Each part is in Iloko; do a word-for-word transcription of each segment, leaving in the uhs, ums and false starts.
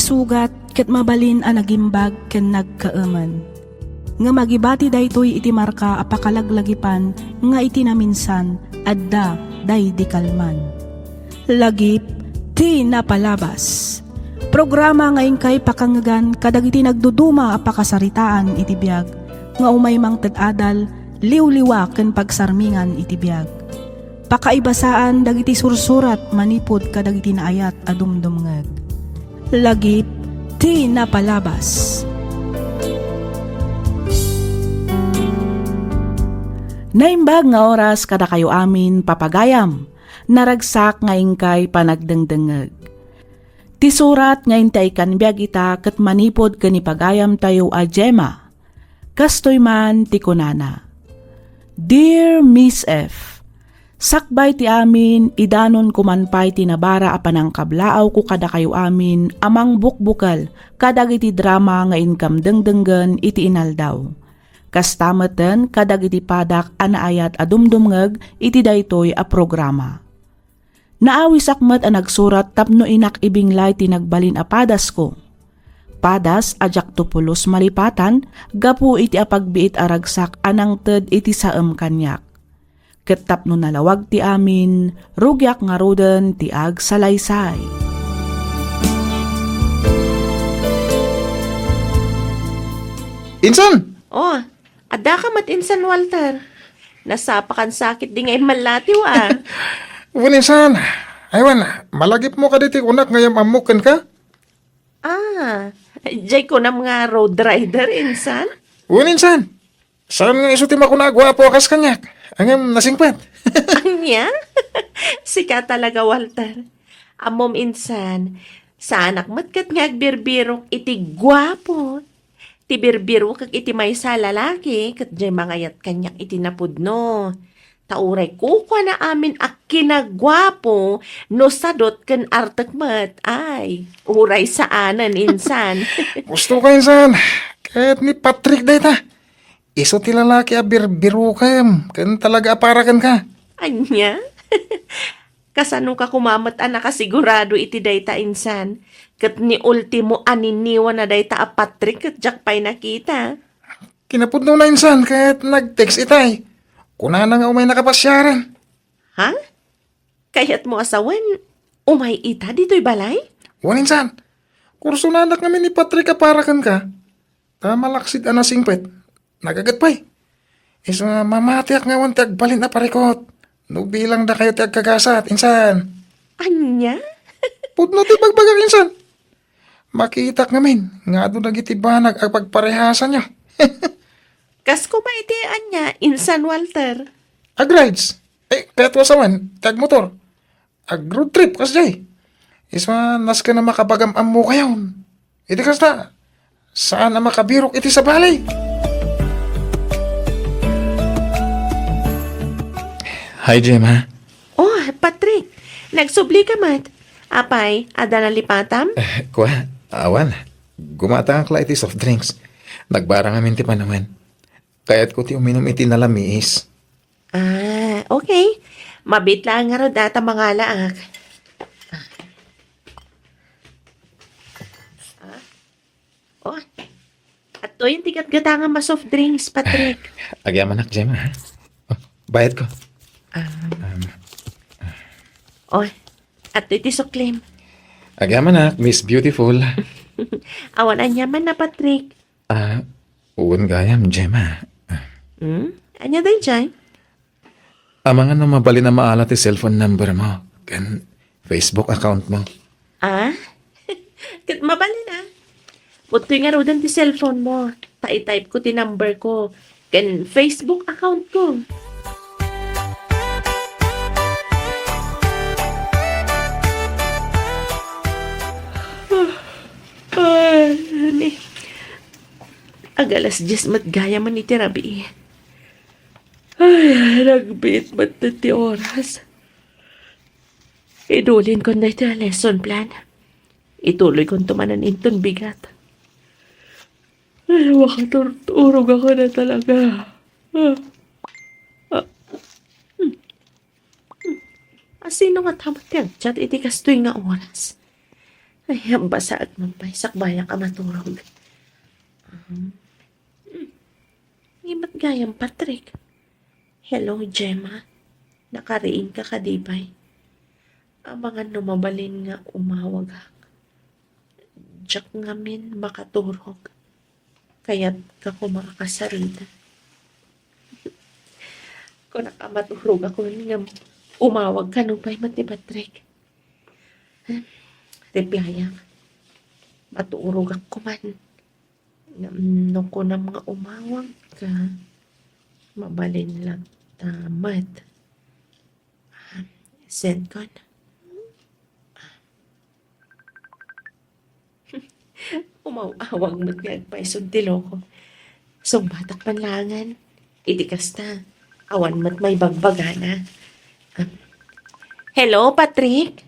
Sugat ket mabalin a nagimbag ken nagkaemen. Ngem agibati daytoy iti marka a pakalaglagipan nga iti naminsan, adda daydi kalman. Lagip ti napalabas. Programa nga inkay pakangngegan kadagiti nagduduma a pakasaritaan iti biag nga umay mangted adal, liwliwa ken pagsarmingan iti biag. Pakaibasaan dagiti sursurat manipud kadagiti naayat a dumdumngeg. Lagip ti napalabas. Naimbag nga oras kadakayo amin, papagayam. Naragsak nga inkay panagdengdengngeg. Ti surat nga intay kan biag ita ket manipud ken ni pagayamtayo a Gemma. Kastoy man ti kunana, "Dear Miss F, sakbay ti amin, idanonko man pay ti nabara a panangkablaawko kadakayo amin a mangbukbukel kadagiti drama nga inkam dengdenggen iti inaldaw. Kasta metten kadagiti padak a naayat a dumdumngeg iti daytoy a programa. Naawisak met a nagsurat tapno inak ibinglay ti nagbalin a padasko. Padas a diakto pulos malipatan gapu iti apagbiit a ragsak a nangted iti saem kaniak. Ket tapno nalawag ti amin, rugiak ngaruden ti agsalaysay." Insan! Oh, adda ka met insan, Walter. Nasapakan sakit di nga immallatiw, a. Wen, insan. Ay, wen, malagipmo kadi ti kunak nga yam-ammok kenka? Ah, jay kunam nga road rider, insan? Wen, insan. Saan nga isu ti makuna a guapo a kas kaniak? Ngem nasingpet. Ania? Sika talaga, Walter. Ammom, insan, saanak met ket nga agbirbirok iti guapo. Ti birbirokek iti maysa a lalaki, ket jay mangayat kaniak iti napudno. Ta uray kukuana amin a kinaguapo no sadot ken artek met. Ay, uray saanen, insan. Gusto ka, insan. Ket ni Patrick dayta. Isu ti lalaki a birbirokem ken talaga a para kenka. Ania? Kasano ka koma met a nakasigurado iti dayta, insan? Ket ni ultimo a niniwana dayta a Patrick ket diak pay nakita. Kinapudnona, insan, ket nag-text itay. Kunana nga umayna kapasiaran. Ha? Kayatmo a sawen, umay ita ditoy balay? Wen, insan. Kursunanak ngamin ni Patrick a para kenka. Ta malaksid a nasingpet. Nagaget pay. Isu nga mamatiak nga awan ti agbalin a parikut. No bilang dakayo ti agkagasat, insan. Ania? Pudno ti bagbagak, insan. Makitak ngamin nga adu dagiti banag a pagparehasanyo. Kas koma iti ania, insan Walter? Agrides. Eh, kayatmo a sawen, ti agmotor. Ag-road trip, kasjay. Isu a nasken a makapagam-ammokayon. Iti kasta, saan a makabirok iti sabali. Hi, Gemma. Oh, Patrick. Nagsubli ka met. Apay, adda nalipatam? Eh, kua, awan. Gumatangak la iti soft drinks. Nagbara ngamin ti panawen. Kayatko ti uminum iti nalamiis. Ah, okay. Mabiit laeng ngarud a ta mangalaak. Ah. Oh. Adtoyen ti gatgatangam a soft drinks, Patrick. Agyamanak, Gemma, ha? Oh, bayadko. Ah. Um. Oh, adtoy ti suklim. Agyamanak, Miss Beautiful. Awan aniamanna, Patrick. Ah, wen gayam, Gemma. Hmm? Ania daydiay? Amangan no mabalin a maala ti cellphone number mo ken Facebook account mo. Ah? Ket mabalin a. Pudtoy ngaruden ti cellphone mo. Ta i-type ko ti number ko ken Facebook account ko. Ay, ni. Ag-alas dies met gayam iti rabii. Ay, nagbiit met ti oras. Idulinkon daytoy a lesson plan. Ituloykon to manen inton bigat. Ay, makaturturog ako na talaga. Ah. Ah. Hmm. Hmm. Asino nga tamat ti agchat iti kastoy nga oras? Ay, basaek man pay, sakbayak a maturog. Um, hmm. Imat gayam, Patrick. Hello, Gemma. Nakariingka kadi pay? Amangan no mabalin nga umawagak. Diak ngamin makaturog. Kayatko koma a kasarita. Kunak a maturogak ngem umawagka nupay met ni Patrick. Replyak. Maturogak koman. Ngem no kunam nga umawagka, mabalin latta met. Send kon. Umaw-awag met nga agpayso ti loko. Sungbatak man laengen. Iti kasta, awan met maibagbagana. Ah, hello, Patrick?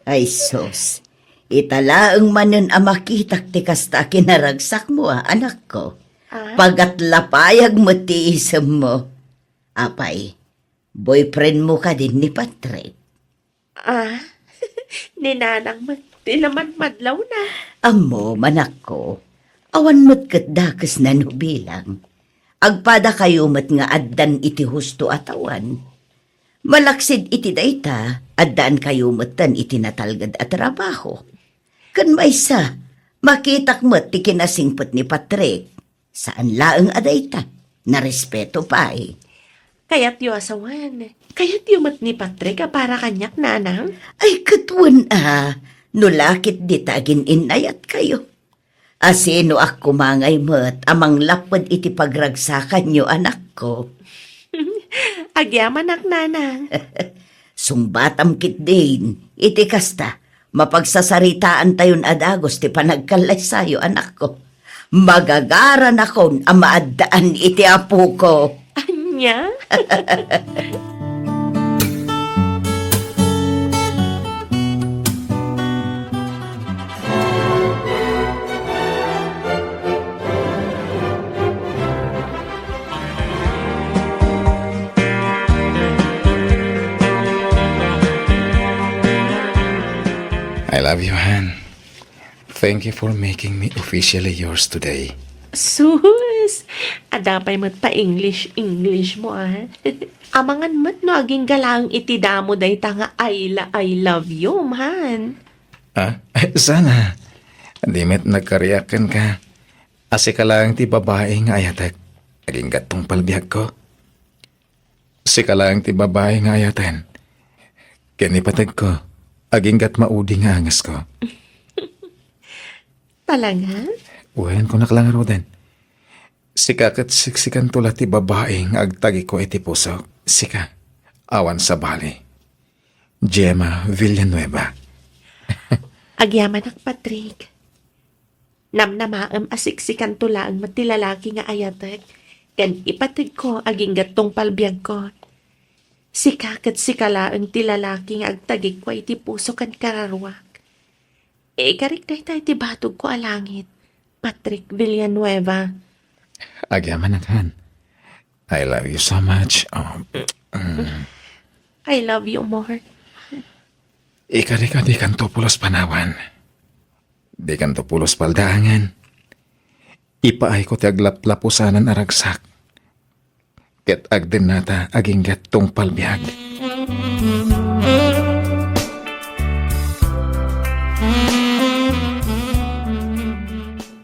Ay, sus. Ita laeng manen a makitak ti kasta a kinaragsakmo, a, anakko. Ah? Pagatlapayag met ti isemmo. Apay, boyfriendmo kadin ni Patrick? Ah, ni Nanang met ti laman madlawna. Ammo, manakko, awan met ket dakesna no bilang. Agpadakayo met nga addan iti husto a tawen. Malaksid iti dayta, addaankayo metten iti natalged a trabaho. Ken maysa, makitak met ti kinasingpet ni Patrick. Saan laeng a dayta, narespeto pay. Kayatyo a sawen. Kayatyo met ni Patrick a para kaniak, Nanang? Ay, ket wen a, no la ket dita agin-innayatkayo. Asinoak koma ngay met a manglapped iti pagragsakanyo, anakko? Agyamanak, Nanang. Sungbatam ketdin, iti kasta, mapagsasaritaantayon a dagus ti panagkallaysayo, anakko. Magagaranakon a maaddaan iti apoko. Ania? I love you, Han. Thank you for making me officially yours today. Sus! Adda pay met pa-English-English mo, ah. Amangan met no agingga laeng iti damo dayta nga I la-, I love you, man. Ah? Sana. Di met nagkariak kenka. A, sika laeng ti babai nga ayatek. Agingga't tungpal biagko. Sika laeng ti babai nga ayaten. Ken ipategko, agingga't maudi nga angesko. Talaga? Wen, kunak la ngaruden. Sika ket siksikanto la ti babai nga agtagikua iti pusok. Sika, awan sabali. Gemma Villanueva. Agyamanak, Patrick. Namnamaem a siksikanto laeng met ti lalaki nga ayatek, ken ipategko agingga't tungpal biagko. Sika ket sika laeng ti lalaki nga agtagikua iti puso ken kararuak. Ikarik dayta iti batogko a langit, Patrick Villanueva. Agyamanak, Han. I love you so much. Um, mm. I love you more. Ikarika, dikanto pulos panawan. Dikanto pulos paldaangen. Ipaayko ti aglaplapusanan a ragsak. Ket agdennata agingga't tungpal biag.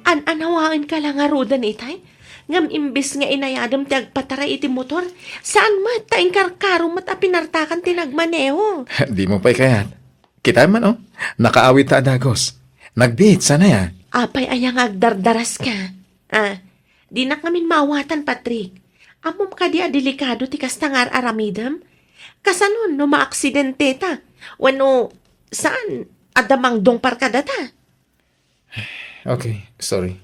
An-anawaenka la ngaruden itay? Ngem imbes nga inayadem ti agpataray iti motor, saan met ta inkarkaro met a pinartakan ti nagmaneho. Dimo pay kayat. Kitaem man, oh. Nakaawidta a dagus. Nagbiit, sana ya. Apay aya nga agdardaraska? Ah, dinak ngamin maawatan, Patrick. Ammom kadi a delikado ti kasta nga ar-aramidem? Kasanon no maaksidenteta? Wenno, saan, adda mangdungpar kadata? Okay, sorry.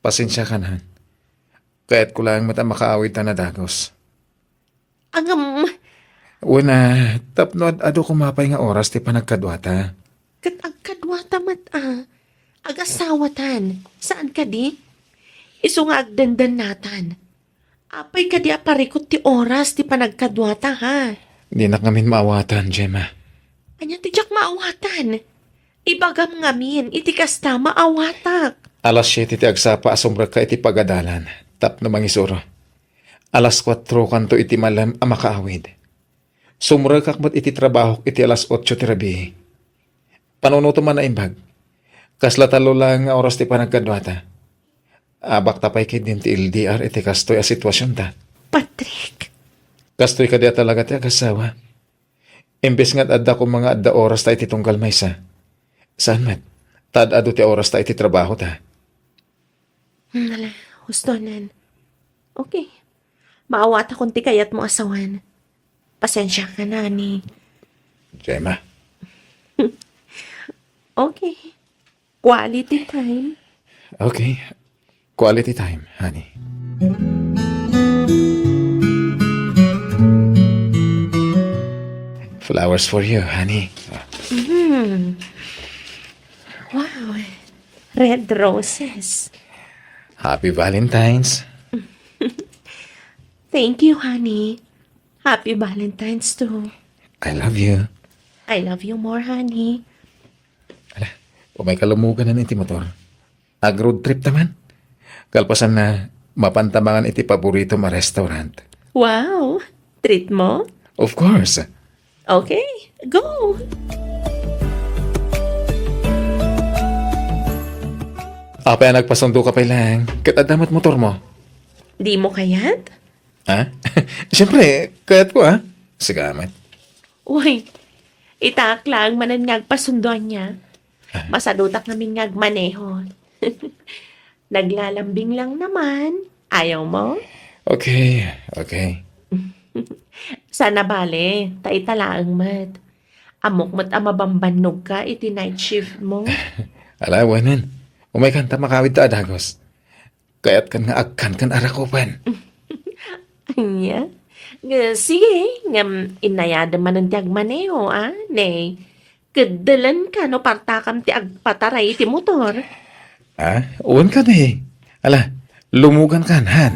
Pasensiakan, ha. Kayatko laeng met a makaawidtan a dagus. Ngem, wen a, tapno ad-adu koma pay nga oras ti panagkaduata. Ket agkaduata met a, agasawatan, saan kadi? Isu nga agdendennatan. Apay kadi a parikut ti oras ti panagkaduata, ha? Dinak ngamin maawatan, Gemma. Ania ti diak maawatan? Ibagam ngamin, iti kasta, maawatak. Alas siete ti agsapa a sumrekka iti pagadalan tapno mangisuro. Alas kuatro kanto iti malem a makaawid. Sumrekak met iti trabahok iti alas otso ti rabii. Panunotem a naimbag. Kasla tallo laeng nga oras ti panagkaduata. Abakta pay ketdin ti L D R iti kastoy a situasionta. Patrick! Kastoy kadi a talaga ti agasawa. Imbes nga ad-adda koma nga adda orasta iti tunggal maysa. Saan met, ta ad-adu ti orasta iti trabahota. Hmm, ala, hustonen. Okay. Maawatakon ti kayatmo a sawen. Pasensiakan, honey. Gemma. Okay. Quality time. Okay. Quality time, honey. Flowers for you, honey. Mm. Wow. Red roses. Happy Valentine's. Thank you, honey. Happy Valentine's too. I love you. I love you more, honey. Ala, umayka lumuganan iti motor. Ag-road trip ta man. Kalpasanna, mapanta mangan iti paboritom a restaurant. Wow! Treat mo? Of course. Okay, go! Apay a nagpasundoka pay laeng, ket adda met motormo? Dimo kayat? Ha? Siyempre, kayatko, ah. Sige met. Uy, itaak laeng manen nga agpasundo ania. Ah. Masadutak ngamin nga agmaneho. Naglalambing lang naman. Ayaw mo? Okay, okay. Saan a bale, ta ita laeng met. Ammok met a mabambannogka iti night shift mo. Ala, awanen. Umaykan ta makawidta a dagus. Kayatkan nga agkankan a rakupen. Ania? Nga, sige, ngem inayadem manen ti agmaneho, a, ne? Keddelenka no partakam ti agpataray iti motor. Ah, wen kadi. Ala, lumugankan, han.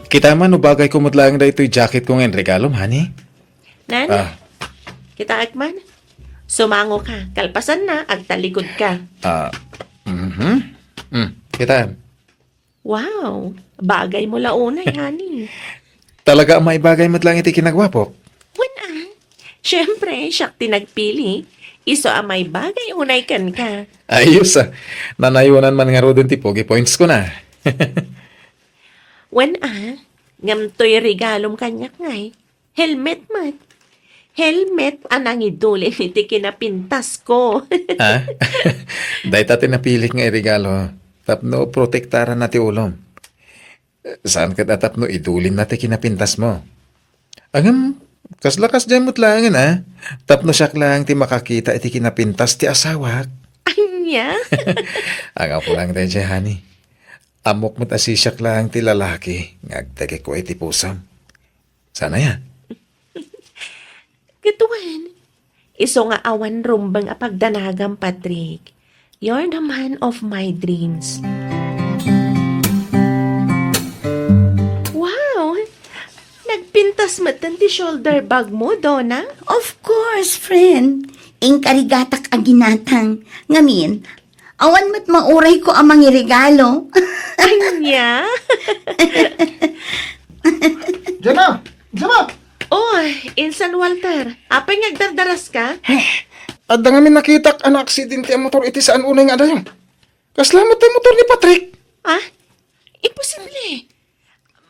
Kita man no bagayko met laeng daytoy jacketko nga inregalom, honey? Nan? Ah. Kitaek man. Sumangoka. Kalpasanna, agtalikudka. Ah, mhm. Mm, kitaem. Wow, bagaymo la unay, honey. Talaga a maibagay met laeng iti kinagwapok? Wen a. Siyempre, siak ti nagpili. Isu a maibagay unay kenka. Ayos, ah. Nanayonan man ngaruden ti pogi pointsko na. Wen a, ngem toy regalom kaniak ngay. Helmet met. Helmet a nangidulin iti kinapintasko. Ah? Dayta ti napilik nga iregalo tapno protektaranna ti ulom. Saan ket a tapno idulinna ti kinapintasmo. Ngem, kasla kasdiay met laengen, a? Tapno siak laeng ti makakita iti kinapintas ti asawak. Ania? Anggapo laeng daydiay, honey. Ammok met a sisiak laeng ti lalaki nga agdagikua iti pusom. Saan aya? Ket wen, isu nga awan rumbeng a pagdanagam, Patrick. You're the man of my dreams. Wow! Nagpintas metten ti shoulder bag mo, Donna? Of course, friend. Inkarigatak a ginatang. Ngamin, awan met maurayko a mangiregalo. Ania? Gemma! Gemma! Oh, insan Walter. Apay nga agdardaraska? Adda ngamin nakitak a naaksidente a motor iti saan unay nga adayo. Kasla met ti motor ni Patrick. Ah? Imposible.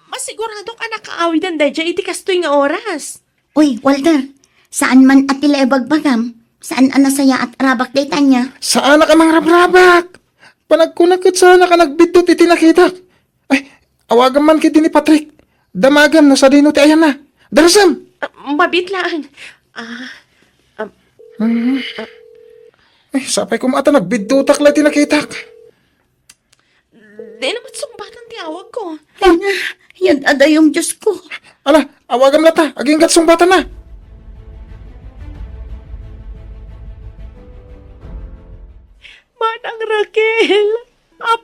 Masiguradok a nakaawiden daydiay iti kastoy nga oras. Uy, Walter, saan man a ti la ibagbagam? Saan a nasayaat a rabak dayta ania? Saanak a mangrabrabak! Panagkunak ket saanak a nagbiddut iti nakitak. Ay, awagam man ketdi ni Patrick. Damagam no sadino ti ayanna. Darasem! Ah, mabiit laeng. Ah, ah, Mhm. Ay, sapay koma ta nagbiddutak la iti nakitak. Dina met sungbatan ti awagko. Ay na, yan adayom, Diyos ko. Ala, awagam la ta. Aginggat sungbatanna. Manang Raquel!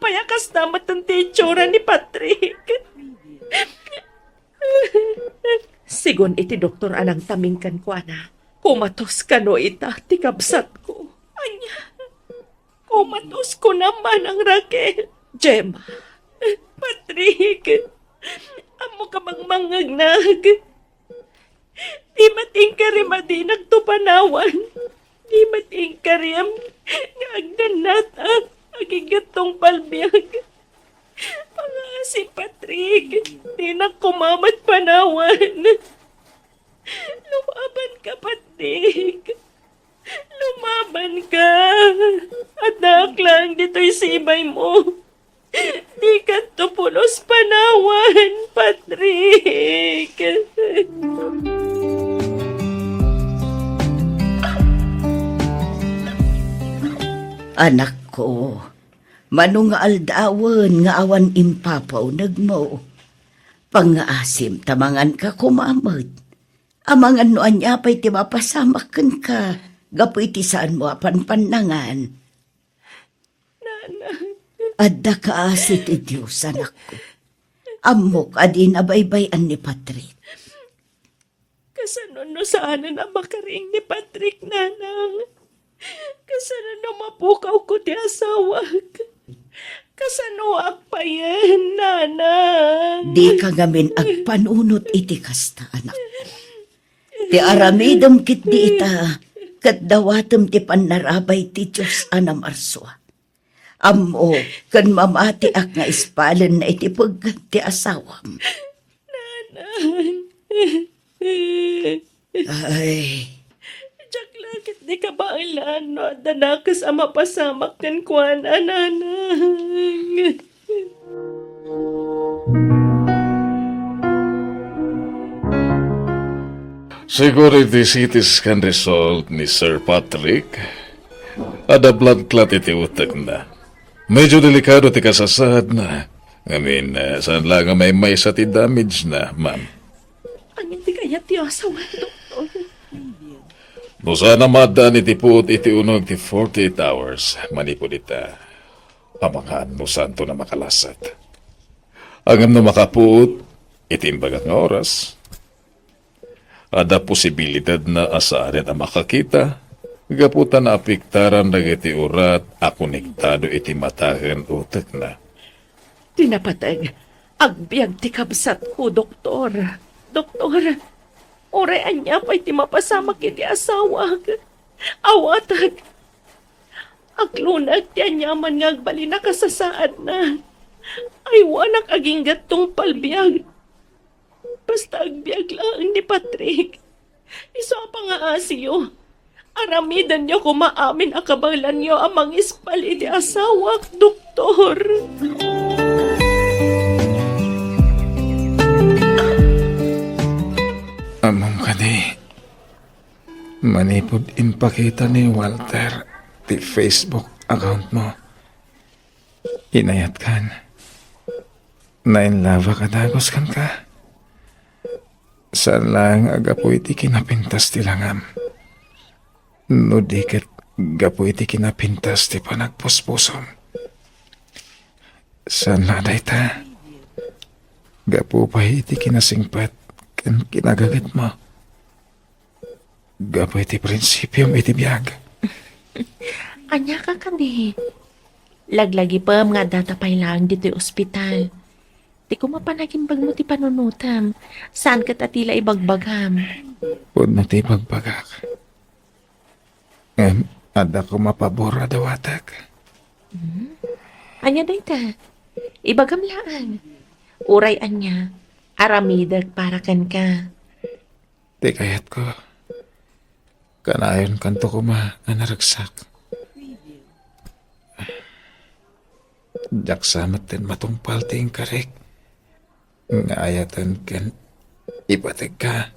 Apay a kasta met ti itsura ni Patrick? Sigun iti doktor a nangtaming kenkuana, komatos kano ita ti kabsatko. Ania? Komatos kunam, Manang Raquel. Gemma. Patrick, ammok a mangmangngegnak. Di met inkari madinakto panawan. Di met inkari nga agdannatak agingga't tungpal biag. Pangaasim, Patrick, dinak koma met panawan. Lumabanka, Patrick. Lumabanka. Addaak laeng ditoy sibaymo. Dikanto pulos panawan, Patrick. Anakko, mano nga aldawen nga awan impapaunegmo? Pangngaasim ta manganka koma met. Amangan no ania pay ti mapasamak kenka gapu iti saanmo a panpannangan. Nana. Adda kaasi ti Dios, anakko. Ammok a di nabaybay-an ni Patrick. Kasano no saanen a makariing ni Patrick, Nanang? Kasano no mapukawko ti asawak? Kasanoak payen, Nanang? Dika ngamin agpanunot iti kasta, anak. Ti aramidem ketdi ita, ket dawatem ti pannarabay ti Dios a namarsua. Ammo ken mamatiak nga ispalenna iti pegget ti asawam. Nanang. Ay. Diak la ket di kabaelan no adda nakes a mapasamak kenkuana, Nanang. Siguro iti C T scan result ni Sir Patrick, adda blood clot iti utekna. Medyo delikado ti kasasaadna. Ngamin, eh, saan la nga maymaysa ti damage na, ma'am. Ania ti kayat ti asawa, doktor? No saan a maaddaan iti puot iti uneg ti forty-eight hours manipud ita, amangan no saanto na makalasat. Ngem no makapuot iti imbagak nga oras, adda posibilidad na a saanen a makakita gapu ta naapektaran dagiti urat a konektado iti mata ken utekna. Ti napateg, agbiag ti kabsatko, doktor. Doktor, uray ania pay ti mapasamak iti asawak, awatek. Aglunak ti aniaman nga agbalin a kasasaadna. Aywanak aginggat tungpal biag. Basta agbiag laeng ni Patrick. Isu a pangaasiyo. Aramidenyo koma amin a kabaelanyo a mangispal iti asawak, doktor. Ammom kadi, manipud impakita ni Walter ti Facebook account mo, inayatkan. Nainlabak a dagus kenka. Saan laeng a gapu iti kinapintas ti langam. No di ket gapu iti kinapintas ti panagpuspusom. Saan la dayta. Gapu pay iti kinasingpet ken kinagagetmo. Gapu iti prinsipiom iti biag. Ania ka kadi? Laglagipem nga addata pay laeng ditoy ospital. Ti koma panagimbagmo ti panunotem, saan ket a ti la ibagbagam. Pudno ti ibagbagak. Ngem adda koma pabor a dawatek. Hmm? Ania dayta? Ibagam laeng. Uray ania, aramidek para kenka. Ti kayatko, kanayonkanto koma a naragsak. Diak sa metten matungpal ti inkarik nga ayaten ken ipategka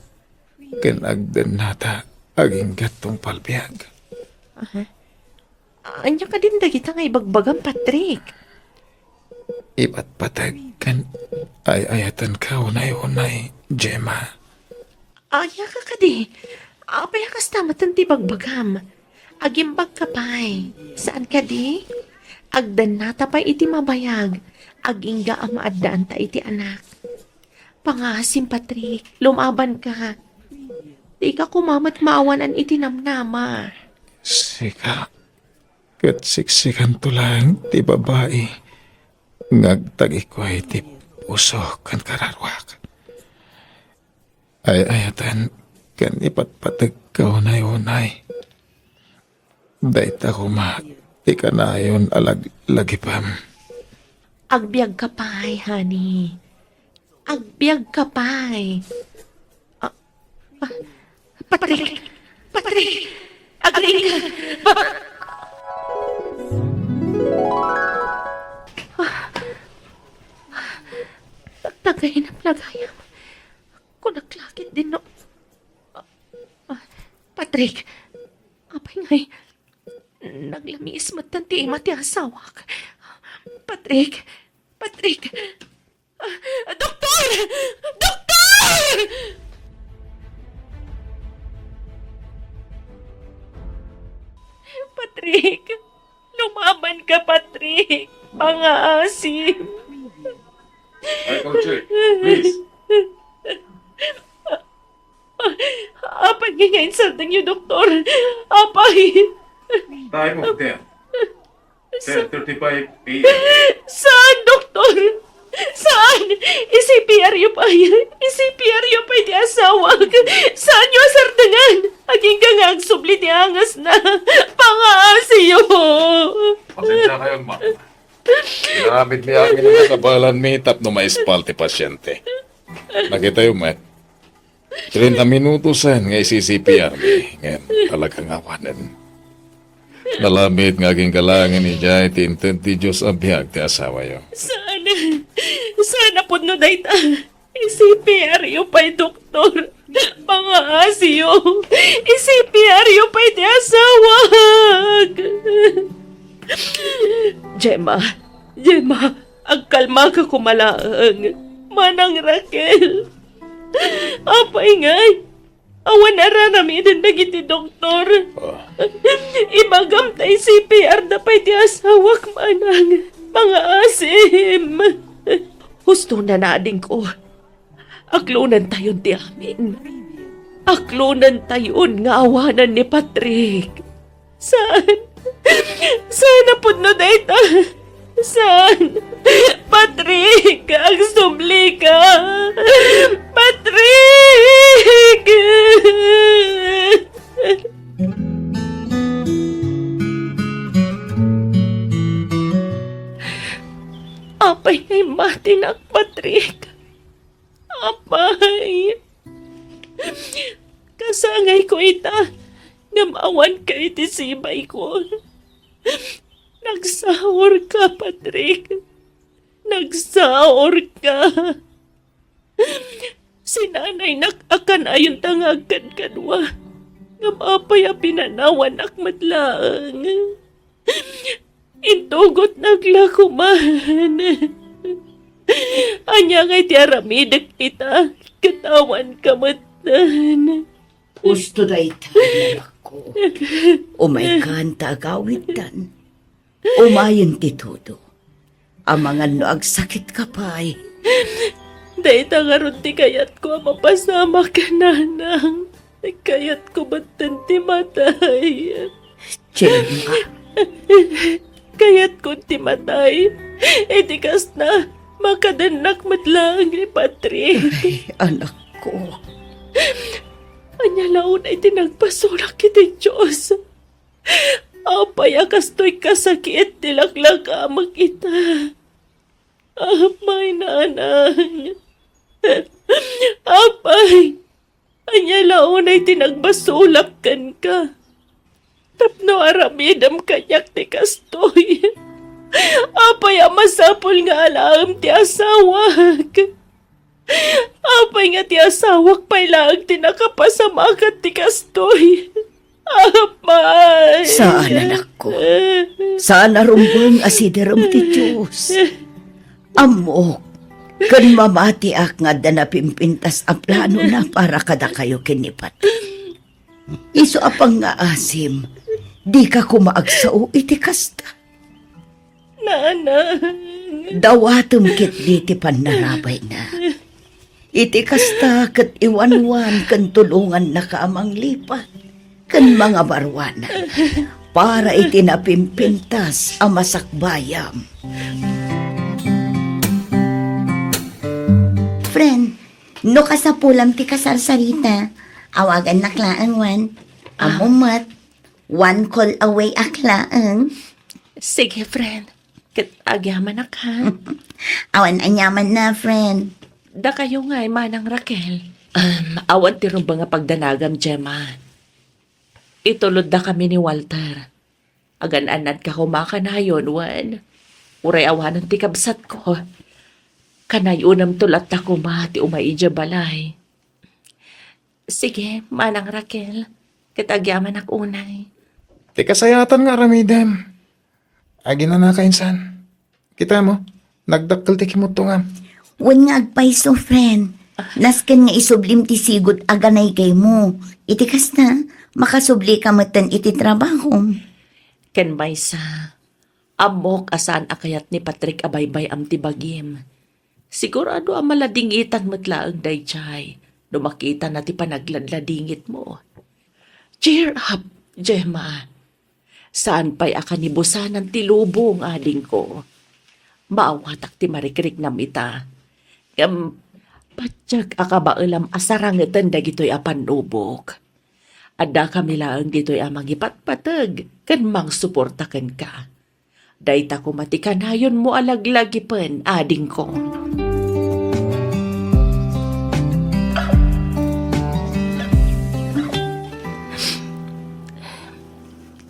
ken agdennata aginggat tungpal biag. Aha. Ania kadin dagita nga ibagbagam, Patrick? Ipatpateg ken ay-ayatenka unay-unay, Gemma. Ania ka kadi? Apay a kasta metten ti bagbagam? Agimbagka pay. Saan kadi? Agdannata pay iti mabayag, agingga a maaddaanta iti anak. Pangaasim, Patrick, lumabanka. Dika koma met maawanan iti namnama. Sika, ket siksikanto laeng ti babai nga agtagikuay ti puso ken kararuak. Ay-ayaten ken ipatpategka unay-unay. Dayta koma ti kanayon a lag-, lagipem. Agbiagka pay, honey. Agbiagka pay. Ah, ah, Patrick! Patrick! Agriingka! Ah, ah, tagay na plagayam. Kunak lakit din no. Ah, ah, Patrick, apay ngay, naglamiis met ti ima ti asawak. Patrick, Patrick, ah, doktor! Doktor! Patrick, lumaban ka, Patrick. Pangaasim. Ay, Conching, please. Apay nga insardengyo, doktor? Apay! Time of death, ten thirty-five A M. Saan, doktor? Saan? I-C P R yo pay. I-C P R yo pay ti asawak. Saanyo a sardengan? Agingga nga agsubli ti angasna. Pangaasiyo. Pasensya kayo, ma. Ginamit mi amin a kabaelanmi tapno maispal ti pasyente. Nakitayo met, treinta minutos nga isi-C P R mi, ngem talaga nga awanen. Nalabit nga agingga laengen idiay ti inted ti Dios a biag ti asawayo. Saan? Saan a pudno dayta? I-C P R yo pay, doktor. Pangaasiyo. I-C P R yo pay ti asawak. Gemma, Gemma, agkalmaka koma laeng. Manang Raquel. Apay ngay, awan a aramiden dagiti doktor. Ah. Ibagam ta i-C P R da pay ti asawak, manang. Pangaasim. Husto na, adingko. Aklonentayon ti amin. Aklonentayon nga awanan ni Patrick. Saan? Saan a pudno dayta? Saan? Patrick, agsublika! Patrick! Apay nga immatinak, Patrick? Apay, kasangayko ita, ngem awanka iti sibayko. Nagsaurka, Patrick. Nagsaurka. Sinanaynak a kanayonta nga agkadkadua. Ngem apay a pinanawannak met laeng? Intugotnak la koman. Ania ngay ti aramidek ita, ket awanka metten? Husto dayta, anakko. Umaykan ta agawidtan. Umayen ti tudo. Amangan no agsakitka pay. Dayta ngarud ti kayatko a mapasamak, nanang. Kayatko metten ti matay. Gemma. Kayatkon ti matay. Iti kasta, makadennak met laeng ni Patrick. Ay, anakko. Ania la unay ti nagbasolak iti Dios? Apay a kastoy kasakit ti laklakamek ita? Apay, nanang. Apay, ania la unay ti nagbasolak kenka? Tapno aramidem kaniak ti kastoy. Apay a masapul nga alaem ti asawak? Apay nga ti asawak pay laeng ti nakapasamakan ti kastoy? Apay! Saan, anakko. Saan a rumbeng a siderem ti Dios. Ammok, ken mamatiak nga adda napimpintas a planona para kadakayo ken ni Patrick. Isu a pangngaasim, dika koma agsao iti kasta. Nanang. Dawatem ketdi ti pannarabayna. Iti kasta, ket iwanwan ken tulongannaka a manglipat ken mangabaruanan para iti napimpintas a masakbayam. Friend, no kasapulam ti kasarsarita, awagannak laeng, wen. Ah. Ammo met, one call away ak laeng. Sige, friend. Ket agyamanak, ha? Awan aniamanna, friend. Dakayo ngay, Manang Raquel. Um, awan ti rumbeng a pagdanagam, Gemma. Itulodda kami ni Walter. Agan-annadka koma kanayon, wen. Uray awanen ti kabsatko. Kanayonemto latta koma ti umay idiay balay. Sige, Manang Raquel, ket agyamanak unay. Ti kasayaatan nga aramidem, aginanaka insan. Kitamo, nagdakkel ti kimuttongam. Wen nga agpayso, friend. Nasken nga isublim ti sigud a ganaygaymo. Iti kasta, makasublika metten iti trabahom. Ken maysa, ammok a saan a kayat ni Patrick a baybay-am ti bagim. Sigurado a maladingitan met laeng daydiay no makitana ti panagladladingitmo. Cheer up, Gemma. Saan pay a kanibusanan ti lubong, adingko. Maawatak ti marikriknam ita. Ngem, patiek a kabaelam a sarangeten dagitoy a pannubok. Addakami laeng ditoy a mangipatpateg ken mangsuporta kenka. Dayta koma ti kanayonmo a laglagipen, adingko.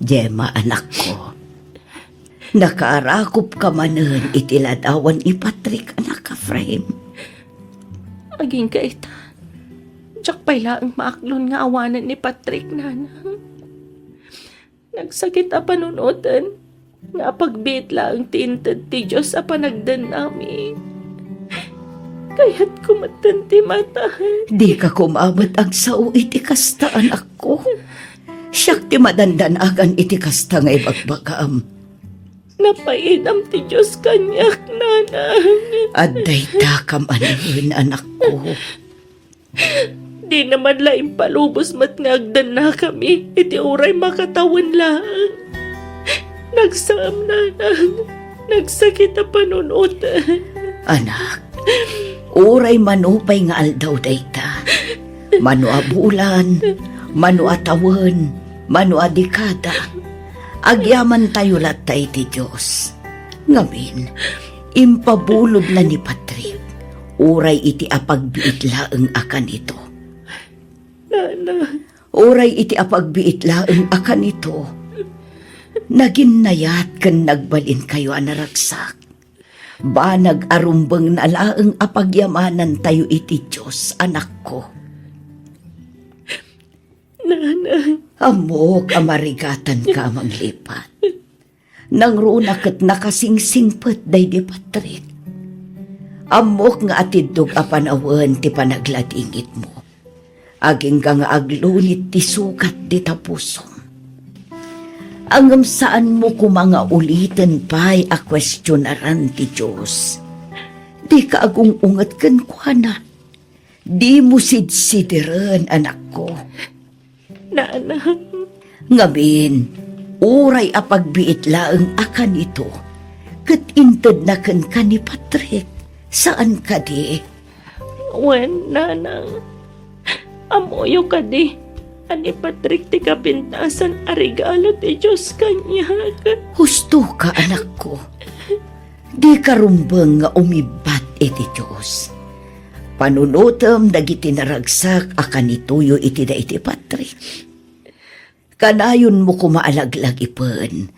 Gemma, anakko, nakaarakupka manen iti ladawan ni Patrick, anak a Efraim. Agingga ita, diak pay laeng maaklon nga awanen ni Patrick, nanang. Nagsakit a panunoten nga apagbiit laeng ti inted ti Dios a panagdennami. Kayatko metten ti mataen. Dika koma met agsao iti kasta, anakko. Siak ti madandanagan iti kasta nga ibagbagam. Napainam ti Dios kaniak, nanang. Adda ita kamanen, anakko. Dina man la impalubos met nga agdennakami iti uray makatawen laeng. Nagsam, nanang, nagsakit a panunoten. Anak, uray mano pay nga aldaw dayta, mano a bulan, mano a tawen, mano a dekada, agyamantayo latta iti Dios. Ngamin, impabulodna ni Patrick, uray iti apagbiit laeng a kanito. Nana. Uray iti apagbiit laeng a kanito, naginnayat ken nagbalinkayo a naragsak. Banag a rumbengna laeng a pagyamanantayo iti Dios, anakko. Nanang. Ammok a marigatanka a manglipat. Nangruna ket nakasingsingpet daydi Patrick. Ammok nga atiddog a panawen ti panagladingitmo. Agingga nga aglunit ti sugat dita pusom. Ngem saanmo koma nga uliten pay a kuestionaran ti Dios. Dika agung-unget kenkuana. Dimo sidsidiren, anakko. Nanang. Ngamin, uray apagbiit laeng a kanito, ket intedna kenka ni Patrick, saan kadi? Wen, nanang. Ammoyo kadi a ni Patrick ti kapintasan a regalo ti Dios kaniak. Husto ka, anakko. Dika rumbeng nga umibbat iti Dios. Panunotem dagiti naragsak a kanitoyo iti daydi Patrick. Kanayonmo koma a laglagipen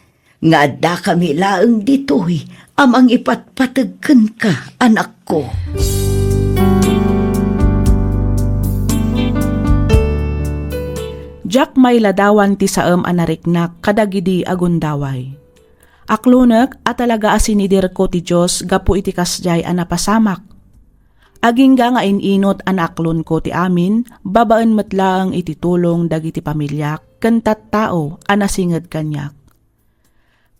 nga addakami laeng ditoy a mangipatpateg kenka, anakko. Diak mailadawan ti saem a nariknak kadagidi a gundaway. Aklonek a talaga a sinidirko ti Dios gapu iti kasdiay a napasamak. Agingga nga in-inut a naaklonko ti amin, babaen met laeng iti tulong dagiti pamiliak ken tattao a nasinged kaniak.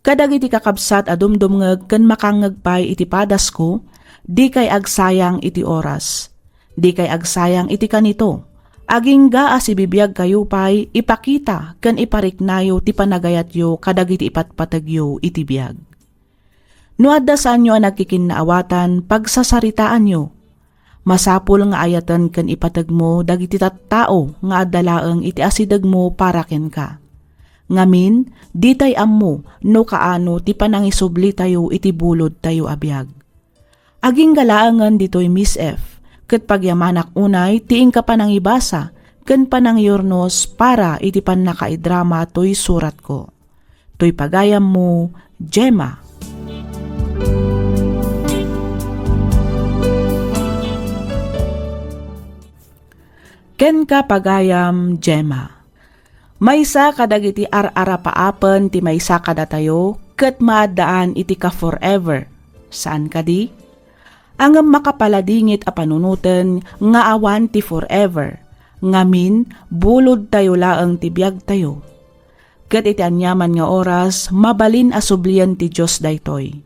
Kadagiti kakabsat a dumdumngeg ken makangngeg pay iti padasko, dikay agsayang iti oras. Dikay agsayang iti kanito. Agingga a sibibiagkayo pay, ipakita ken ipariknayo ti panagayatyo kadagiti ipatpategyo iti biag. No adda saanyo a nagkikinnaawatan, pagsasaritaanyo. Masapul nga ayaten ken ipategmo dagiti tattao nga adda laeng iti asidegmo para kenka. Ngamin, ditay ammo no kaano ti panangisublitayo iti bulodtayo a biag. Agingga laengen ditoy, Miss F, ket pagyamanak unay ti inka panangibasa ken panangiurnos para iti pannakaidrama toy suratko. Toy pagayammo, Gemma. Kenka, pagayam, Gemma. Maysa kadagiti ar-arapaapen ti maysa kadatayo ket maaddaan iti ka-forever. Saan kadi? Ngem makapaladingit a panunoten nga awan ti forever. Ngamin, bulodtayo laeng ti biagtayo. Ket iti aniaman nga oras, mabalin a sublien ti Dios daytoy.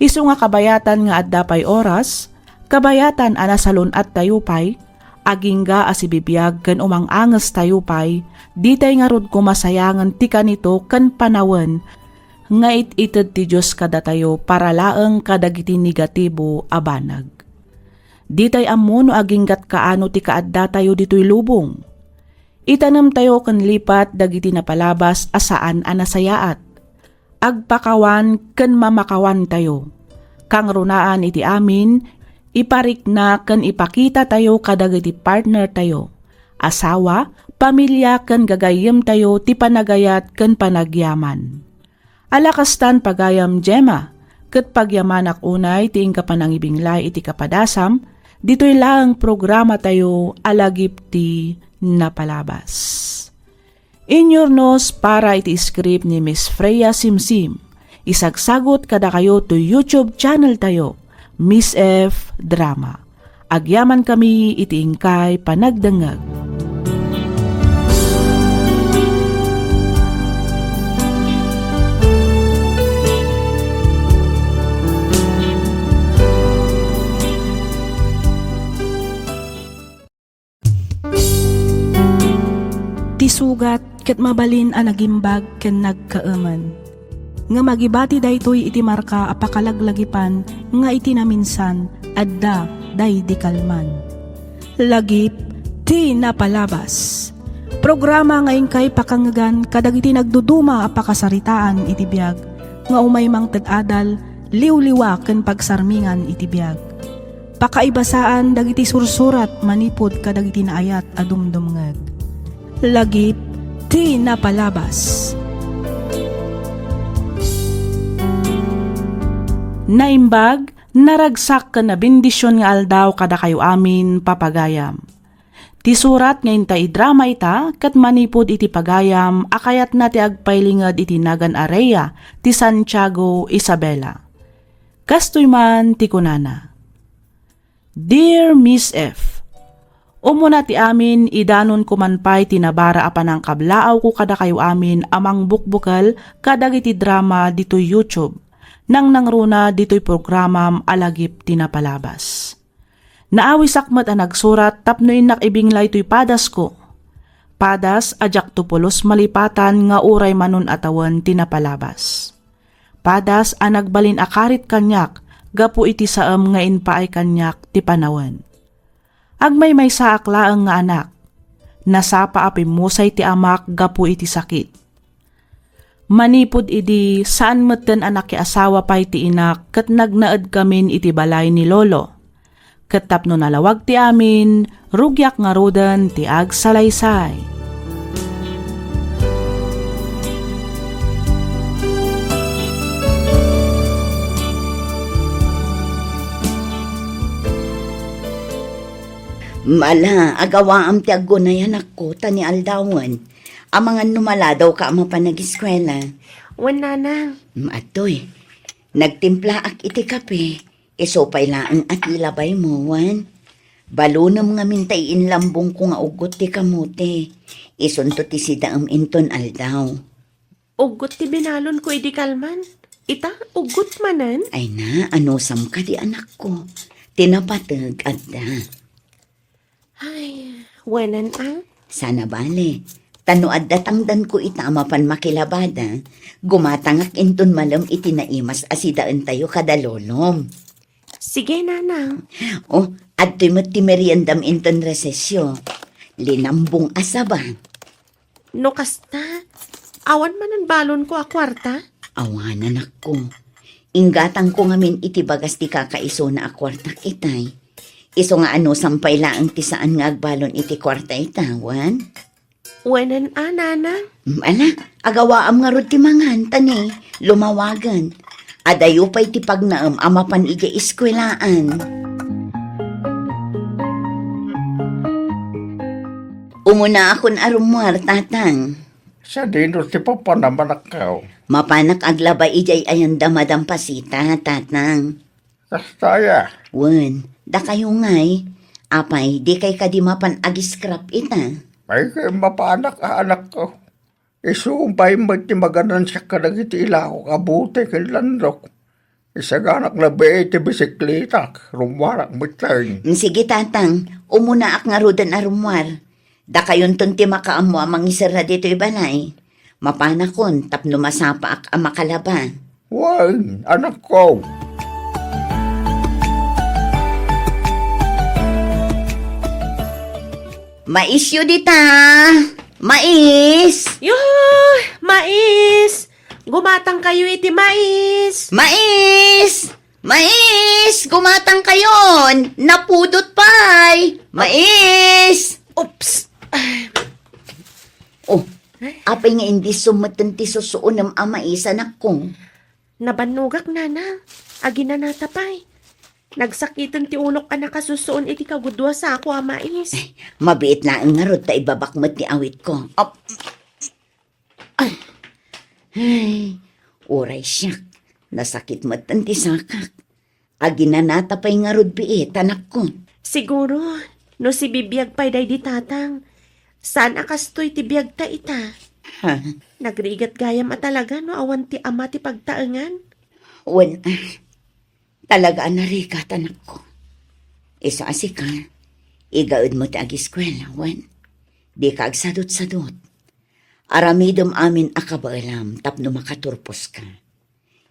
Isu nga kabayatan nga adda pay oras, kabayatan a nasalun-attayo pay, agingga a sibibiag ken umang-angestayo pay, ditay ngarud koma sayangen ti kanito ken panawen nga it-ited ti Dios kadatayo para laeng kadagiti negatibo a banag. Ditay ammo no aginggat kaano ti kaaddatayo ditoy lubong. Itanemtayo ken lipat dagiti napalabas a saan a nasayaat. Agpakawan ken mamakawantayo. Kangrunaan iti amin, iparikna ken ipakitatayo kadagiti partnertayo, asawa, pamilia ken gagayyemtayo ti panagayat ken panagyaman. Ala kastan, pagayam Gemma, ket pagyamanak unay ti inka panangibinglay iti kapadasam, ditoy laeng programatayo a Lagip ti Napalabas. Inyurnos para iti script ni Miss Freya Simsim. Isagsagut kadakayo to YouTube channel tayo, Miss F Drama. Agyamankami iti inkay panagdengngeg. Ti sugat ket mabalin a nagimbag ken nagkaemen. Ngem agibati daytoy iti marka a pakalaglagipan nga iti naminsan adda daydi kalman. Lagip ti Napalabas. Programa nga inkay pakangngegan kadagiti nagduduma a pakasaritaan iti biag nga umay mangted adal, liwliwa ken pagsarmingan iti biag. Pakaibasaan dagiti sursurat manipud kadagiti naayat a dumdumngeg. Lagip ti Napalabas. Naimbag, naragsak ken nabendision nga aldaw kadakayo amin, papagayam. Ti surat nga inta idrama ita ket manipud iti pagayam a kayatna ti agpailinged iti nagan a Rhea ti Santiago, Isabela. Kastoy man ti kunana, Dear Miss F, umuna ti amin, idanonko man pay ti nabara a panangkablaawko kadakayo amin a mangbukbukel kadagiti drama ditoy YouTube, nangnangruna ditoy programam a Lagip ti Napalabas. Naawisak met a nagsurat tapno innak ibinglay toy padasko. Padas a diakto pulos malipatan nga uray manun-atawen ti napalabas. Padas a nagbalin a karit kaniak gapu iti saem nga impaay kaniak ti panawen. Agmaymaysaak laeng nga anak. Nasapa a pimmusay ti amak gapu iti sakit. Manipud idi, saan metten a nakiasawa pay ti inak ket nagnaedkamin iti balay ni lolo. Ket tapno nalawag ti amin, rugiak ngaruden ti agsalaysay. Mala, agawaam ti aggunay, anakko, ta ni aldawen. Amangan no maladawka a mapan ageskuela. Wen, nanang. Mm, adtoy. Nagtimplaak iti kape. Isu pay laeng a ti labaymo, wen? Balunem ngamin ta iinlambongko nga uggot ti kamote. Isunto ti sidaem inton aldaw. Uggot ti binalonko idi kalman. Ita, uggot manen. Ay na, anusam kadi, anakko. Ti napateg, adda. Ay, wenan a? Sana bale. Ta no adda tangdanko ita a mapan makilabada, gumatangak inton malem iti naimas a sidaentayo kada lolom. Sige, nanang. Oh, adtoy met ti meriendam inton resesyo. Linambong a saba. No kasta, awan manen balonko a kuarta? Awan, anakko. Inggatangko ngamin iti bagas ti kakaisuna a kuartak itay. Isu nga anusam pay laeng ti saan nga agbalon iti kuarta ita, wen? Wenan a, nanang. Mm, ala, agawaam ngarud ti mangan, ta ni, lumawagen. Adayo pay ti pagnaem a mapan idiay eskuelaan. Umunaakon a rummuar, tatang. Sadino ti papanam, anakko? Mapanak aglaba idiay ayanda Madam Pasita, tatang. Kasta aya? Wen, dakayo ngay. Apay, dikay kadi mapan ag-scrap ita? Ay, kay mapanak a, anakko. Isu pay met ti maganansiak kadagiti ilako a bote ken landok. Isaganak labi ti bisikletak, rummuarak metten. Mm, sige, tatang, umunaak ngaruden a rummuar. Dakayonton ti makaammo a mangiserra ditoy balay. Mapanakon tapno masapaak a makalaba. Wen, anakko. Maisyo dita! Mais! Yoo! Mais! Gumatangkayo iti mais! Mais! Mais! Gumatangkayon! Napudot pay! Mais! Oops! Oh, apay nga indi sumeten ti susuonem a mais, anakko? Nabannogak, nanang. Aginanata pay. Nagsakiten ti ulok a nakasusuon iti kagudua sako a mais. Ay, mabiit laeng ngarud ta ibabak met ti awitko. Ap-, Ay, uray siak, nasakit met ti sakak. Aginanata pay ngarud biit, anakko. Siguro, no sibibiag pay daydi tatang, saan a kastoy ti biagta ita? Ha? Nagrigat gayam a talaga no awan ti ama ti pagtaengan. Wen, ah, talaga a narigat, anakko. Isu a sika, igaedmo ti agiskuela, wen, dika agsadutsadot. Aramidem amin a kabaelam tapno makaturposka.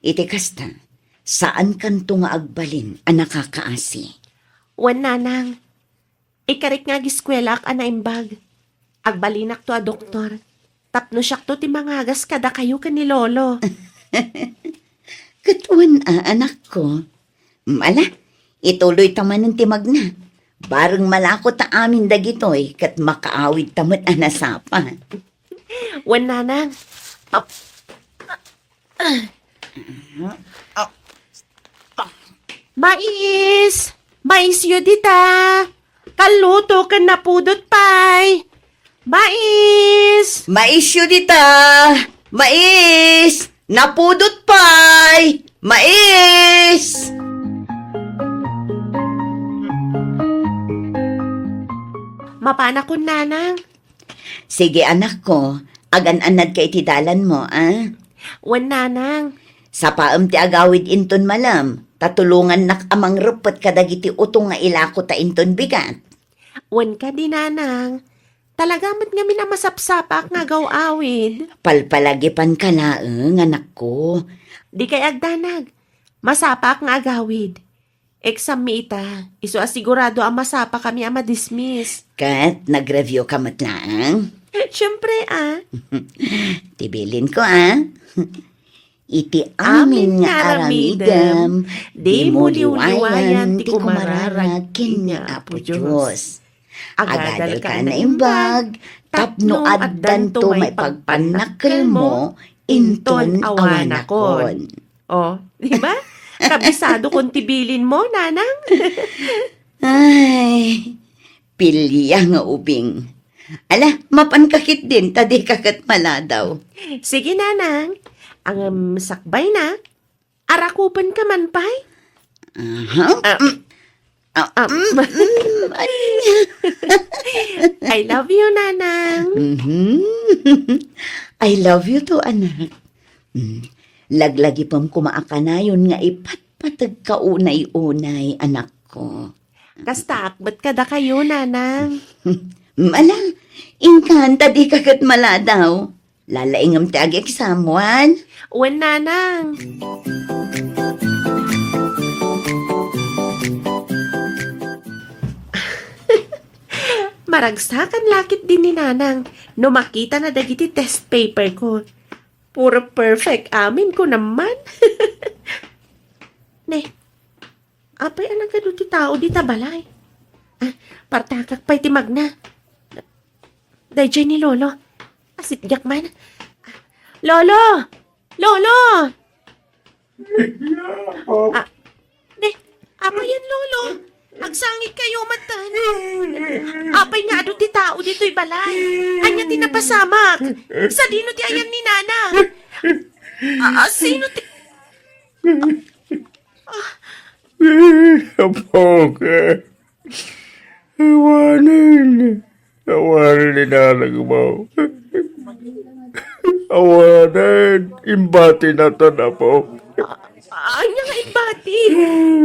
Iti kasta, saankanto nga agbalin a nakakaasi. Wen, nanang, ikarik nga agiskuelaak a naimbag. Agbalinakto a doktor, tapno siakto ti mangagas kadakayo ken ni Lolo. Ket wen a, anakko. Mm, ala, ituloyta manen ti magna. Bareng malako ta amin dagitoy ket makaawidta met a nasapa. Wen, nanang. Ap-, Mais! Maisyo dita! Kalluto ken napudot pay! Mais! Maisyo dita! Mais! Napudot pay! Mais! Mapanakon, nanang. Sige, anakko, agan-annadka iti dalanmo, a? Wen, nanang. Sapaem ti agawid inton malem, ta tulongannak a mangreppet kadagiti utong nga ilakota inton bigat. Wen kadi, nanang. Talaga met ngamin a masapsapaak nga agaw-awid. Palpalagipanka laeng, anakko. Dikay agdanag. Masapaak nga agawid. Exam mi ita, isu a sigurado a masapakami a madismiss. Ket nag-review ka met laeng? Siempre, a. Ti bilinko, a. Iti amin nga aramidem, dimo liwayan ti kumararag ken ni Apo Dios. Agadalka a naimbag, tapno addanto maipagpannakkelmo inton awanakon. Oh, di ba? Kabisado kon ti bilinmo, nanang. Ay, pilia nga ubing. Ala, mapanka ketdin, ta dika ket maladaw. Sige, nanang. Ngem sakbayna, arakupenka man pay? Aha. Ah, mm. Ah, ah, mm, mm, ay. I love you, nanang. Mhm. I love you too, anak. Mm. Laglagipem koma a kanayon nga ipatpateg ka unay-unay, anakko. Kastaak met kadakayo, Nanang. Ala, inkan ta dika ket maladaw. Lalaingem ti agi-exam, wen? Wen, Nanang. Maragsakan la ketdi ni Nanang no makitana dagiti test paper ko. Puro perfect amin ko naman. Ne, apay a nagadu ti tao dita balay? Ah, partakak pay ti magna. Daydiay ni Lolo. Asitdiak man. Lolo! Lolo! Ah, ne, apay yan, Lolo? Agsangit kayo, matan. Apay nga adu ti tao ditoy balay? Anya ti napasamak? Sadino ti ayan ni Nana? Ah, sino ti... Apok, awanen. Awanen ni nanang mo. Awanen, imbati natan, apo. Anya nga imbati?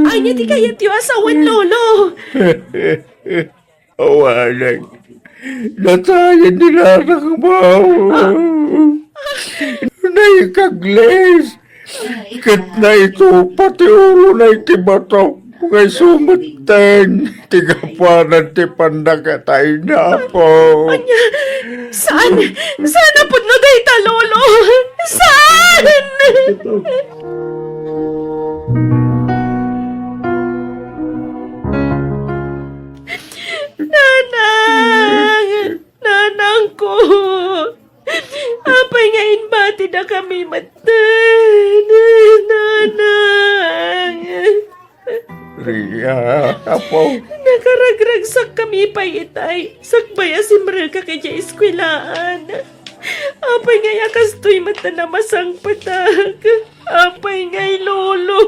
Anya ti kayatyo a sawen, Lolo? Awanen. Natayen ni nanang mo. Naikaglis. Ket naitupa ti ulona iti bato, nga isu metten ti gapuanan ti pannakatayna, Apo. Ania? Saan? Saan a pudno dayta, Lolo? Saan? Nanang! Nanangko! Apay nga imbatidakami metten, Nanang? Ria, Apo. Nakaragragsakami pay itay, sakbay a simrek idiay eskuelaan. Apay ngay a kastoy metten a masangpetak? Apay ngay, Lolo?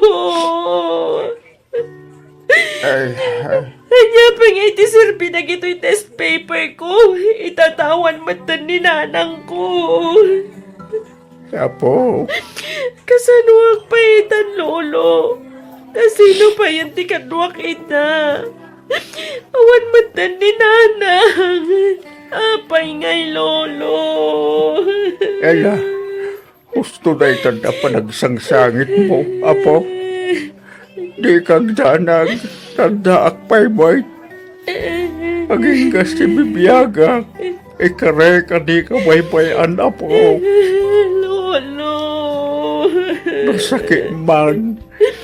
Ay, ah. Ania pay nga iti serbi dagitoy test paper ko? Itatawan metten ni nanangko. Apo. Kasanoak pay itan, Lolo? Kasino payen ti kaduak ita? Awan metten ni nanang. Apay ngay, Lolo? Ella, husto daytan a panagsangsangitmo, Apo. Dika agdanag, addaak pay met. Agingga ti bibiagak, ikarek a dika baybay-an, Apo. Lolo. Nasakit man,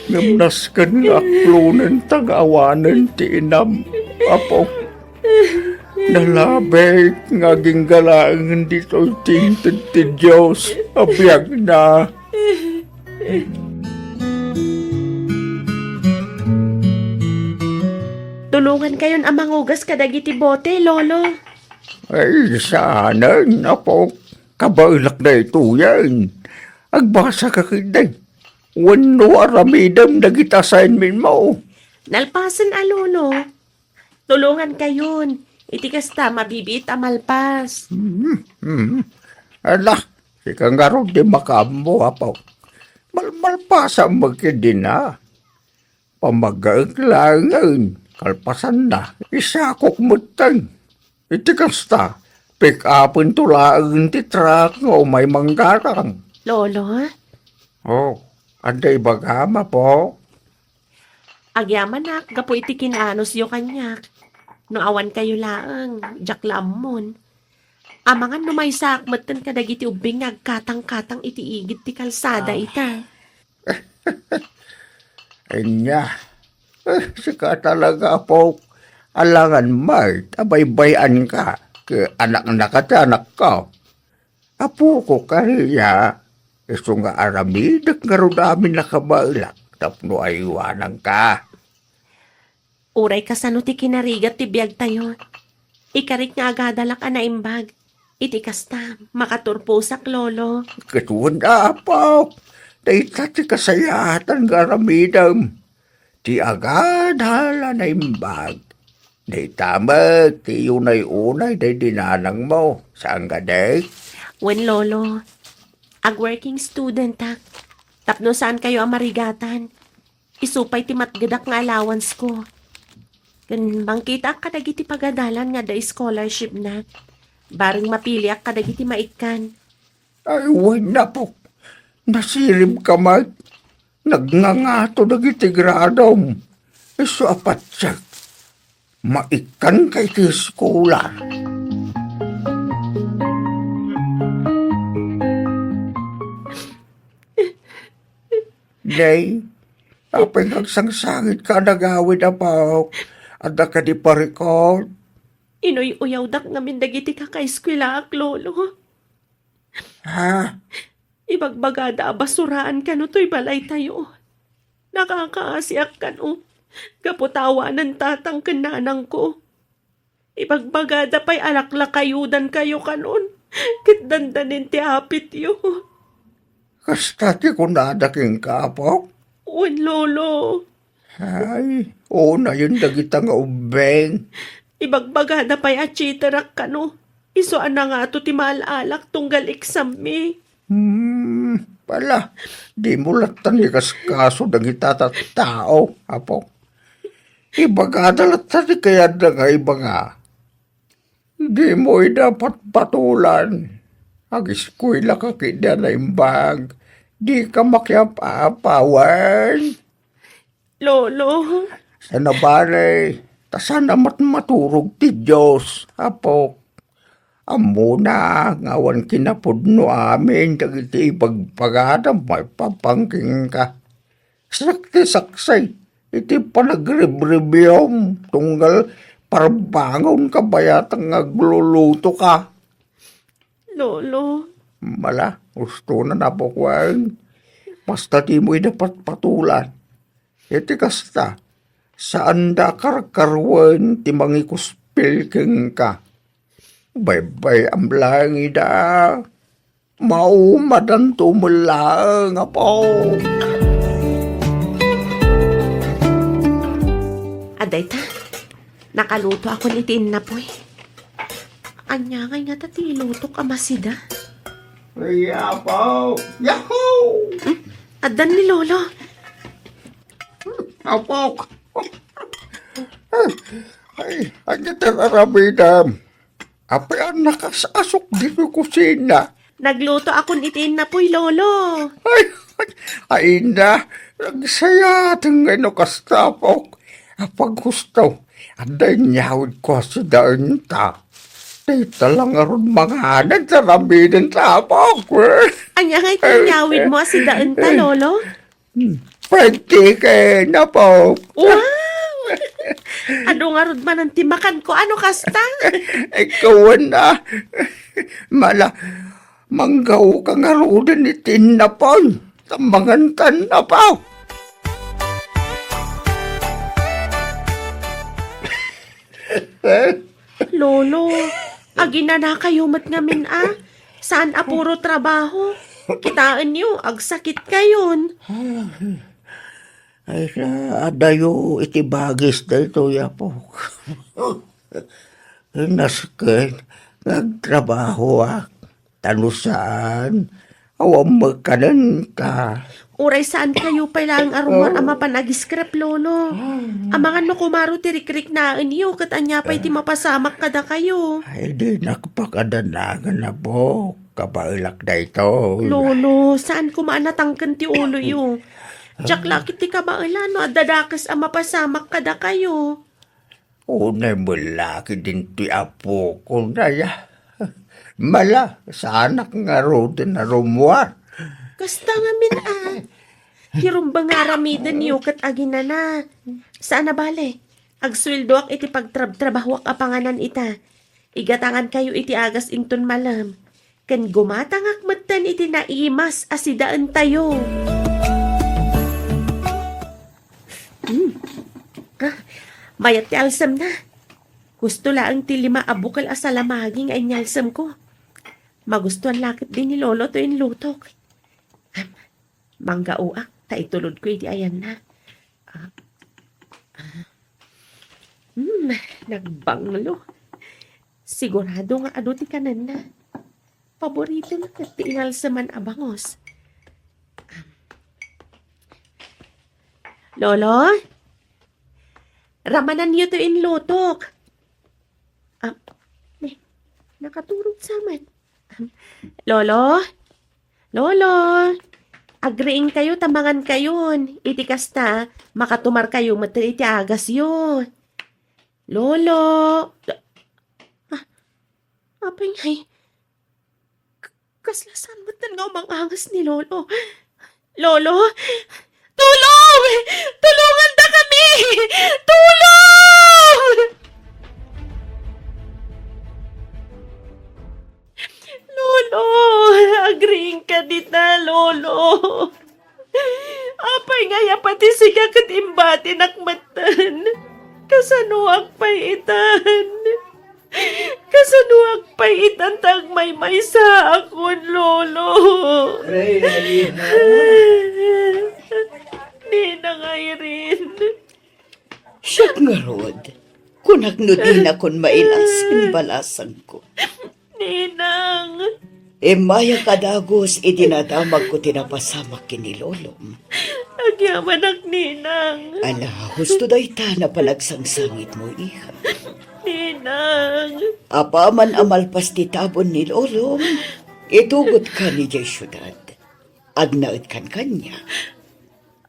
ngem nasken nga aklonen ta nga awanen ti inam, Apo. Nalabit nga agingga laengen ditoy ti inted ti Dios a biagna. Tulongankayon a mangugas kadagiti bote, Lolo. Ay, saanen, Apo. Kabaelak daytoyen. Agbasaka ketdi. Wenno aramidem dagiti assignment mo. Nalpasen a, Lolo. Tulongankayon. Iti kasta, mabibiit a malpas. Hmm, hmm. Ala, sika ngarud ti makaammo, Apo. Malmalpasam met ketdin a. Pamaggaek laengen, kalpasanna, isakok metten. Iti kasta, pick-upento laeng ti truck nga umay manggalang. Lolo? Oh, adda ibagam, Apo? Agyamanak gapu iti kin-anusyo kaniak. No awankayo laeng, diak la ammon. Amangan no maysaak metten kadagiti ubbing nga agkatangkatang iti igid ti kalsada ita. Ania, eh, sika talaga, Apok. Alangan met a baybay-anka, ket anaknaka ti anakko. Apoko, Karia, isu nga aramidek ngarud amin a kabaelak tapno aywananka. Uray kasano ti kinarigat ti biagtayo, ikarik nga agadalak a naimbag. Iti kasta, makaturposak, Lolo. Ket wen, Apo, dayta ti kasayaatan nga aramidem. Ti agadal a naimbag. Dayta met ti unay-unay daydi nanangmo, saan kadi? Wen, Lolo, ag-working studentak. Tapno saankayo a marigatan, isu pay ti matgedak nga allowance ko. Ken mangkitaak kadagiti pagadalan nga adda scholarship na. Bareng mapiliak kadagiti maikkan. Ay, wen, Apok. Nasiribka met. Nagngangato dagiti gradom. Isu a patiek, maikkanka iti eskola. Day, apay nga agsangsangitka a nagawid, Apok? Adda kadi parikut? Inuy-uyawdak ngamin dagiti kakaeskuelaak, Lolo. Ha? Ibagbagada a basuraan kano toy balaytayo. Nakakaasiak kano. Gapu ta awanen tatang ken nanangko. Ibagbagada pay a laklakayudankayo kanon, ket dandanin ti apityo. Kasta ti kunada kenka, Apok? Wen, Lolo. Ay, unayen dagita nga ubbing. Ibagbagada pay a cheaterak kano. Isu a nangato ti maal-alak tunggal exammi. Hmm, pala, dimo latta ni kaskaso dagita tattao, Apok. Ibagada latta ti kayatda nga ibaga. Dimo ida patpatulan. Agiskuelaka ketdi a naimbag. Dika makiap-apa, wen. Lolo. Saan a bale, ta saan a mat-, maturog ti Dios, Apok. Ammona nga awan kinapudno amin dagiti ibagbagadam maipapan kenka. Siak ti saksi iti panagribribiam tunggal parbangonka bayat nga aglulutoka. Lolo. Mala, gusto na napukwan. Basta dimo ida patpatulan. Iti kasta, saanda a karkaruen ti mangikuspil kenka. Baybay-am laeng ida. Maumadanto met laeng, Apo. Adda ita, nakalutoakon iti innapoy. Ania ngay ngata ti ilutok a masida? Ay, Apo! Yahoo! Hmm? Addan ni Lolo. Apok! Ay, ania ti aramidem? Apay a nakas-asok ditoy kusina? Naglutoakon iti innapoy, Lolo. Ay, ay, ay, inna, nagsayaaten ngay no kasta, Apok. Apaghusto, adda inyawidko a sidaenta. Dayta la ngarud manganen ti aramidenta, Apok. Ania ngay ti inyawidmo a sidaenta, Lolo? Hmm. Pwede ken, Apok. Wow! Adu ngarud manen ti makanko a no kasta? Ikaw na. Mala, manggaoka ngaruden iti innapoy. Ta mangantan, Apok. Lolo, aginanakayo met ngamin a. Saan a puro trabaho. Kitaenyo, agsakitkayon. Ay, sa adayo iti bagis daytoy, Apok. Nasken nga agtrabahoak. Ta no saan, awan met kanenka. Uray saankayo pay laeng a rummuar a mapan agiskrep, Lolo. Amangan no kumaro ti rikriknaenyo, ket ania pay ti mapasamak kadakayo? Ay, dinak pakadanagan, Apok. Kabaelak daytoy. Lolo, saan koma a natangken ti uloyo? Diak la ket ti kabaelan no adda dakes a mapasamak kadakayo. Unay met la ket ditoy apokon aya. Mala, saanak ngaruden a rummuar. Kasta ngamin a. Ti rumbeng nga aramidenyo ket aginana. Saan a bale, agsueldoak iti pagtrabtrabahoak a panganan ita. Igatangankayo iti agas inton malem. Ken gumatangak metten iti naimas a sidaentayo. Hmm. Ah, mayat ti alsemna. Husto laeng ti lima a bukel a salamagi nga inyalsemko. Magustuan la ketdi ni Lolo toy inlutok. Am, manggaoak ta itulodko iti ayanna. Ah, ah. Hmm, nagbanglo. Sigurado nga adu ti kanenna. Paborito na ket ti inalseman a bangus. Lolo? Ramananyo to inlutok. Ah, ne, nakaturog sa met. Lolo? Lolo? Agriingkayo ta mangankayon. Iti kasta, makatumarkayo met iti agasyo. Lolo? Ah, apay ngay? K-, kasla saan metten nga umang-angas ni Lolo? Lolo? Tulong! Tulongandakami! Tulong! Lolo! Agriingka dita, Lolo! Apay ngay a pati sika ket imbatinak metten? Kasanoak pay itan? Kasanoak pay itan ta agmaymaysaakon, Lolo? Rhea, iha. Ninang Irene. Siak ngarud, kunak no dinakon mailasi ti balasangko. Ninang. Immayak a dagus idi nadamagko ti napasamak ken ni Lolom. Agyamanak, Ninang. Ala, husto dayta a panagsangsangitmo, iha. Ninang. Apaman a malpas ti tabon ni Lolom, itugotka idiay siudad. Agnaedkan kaniak.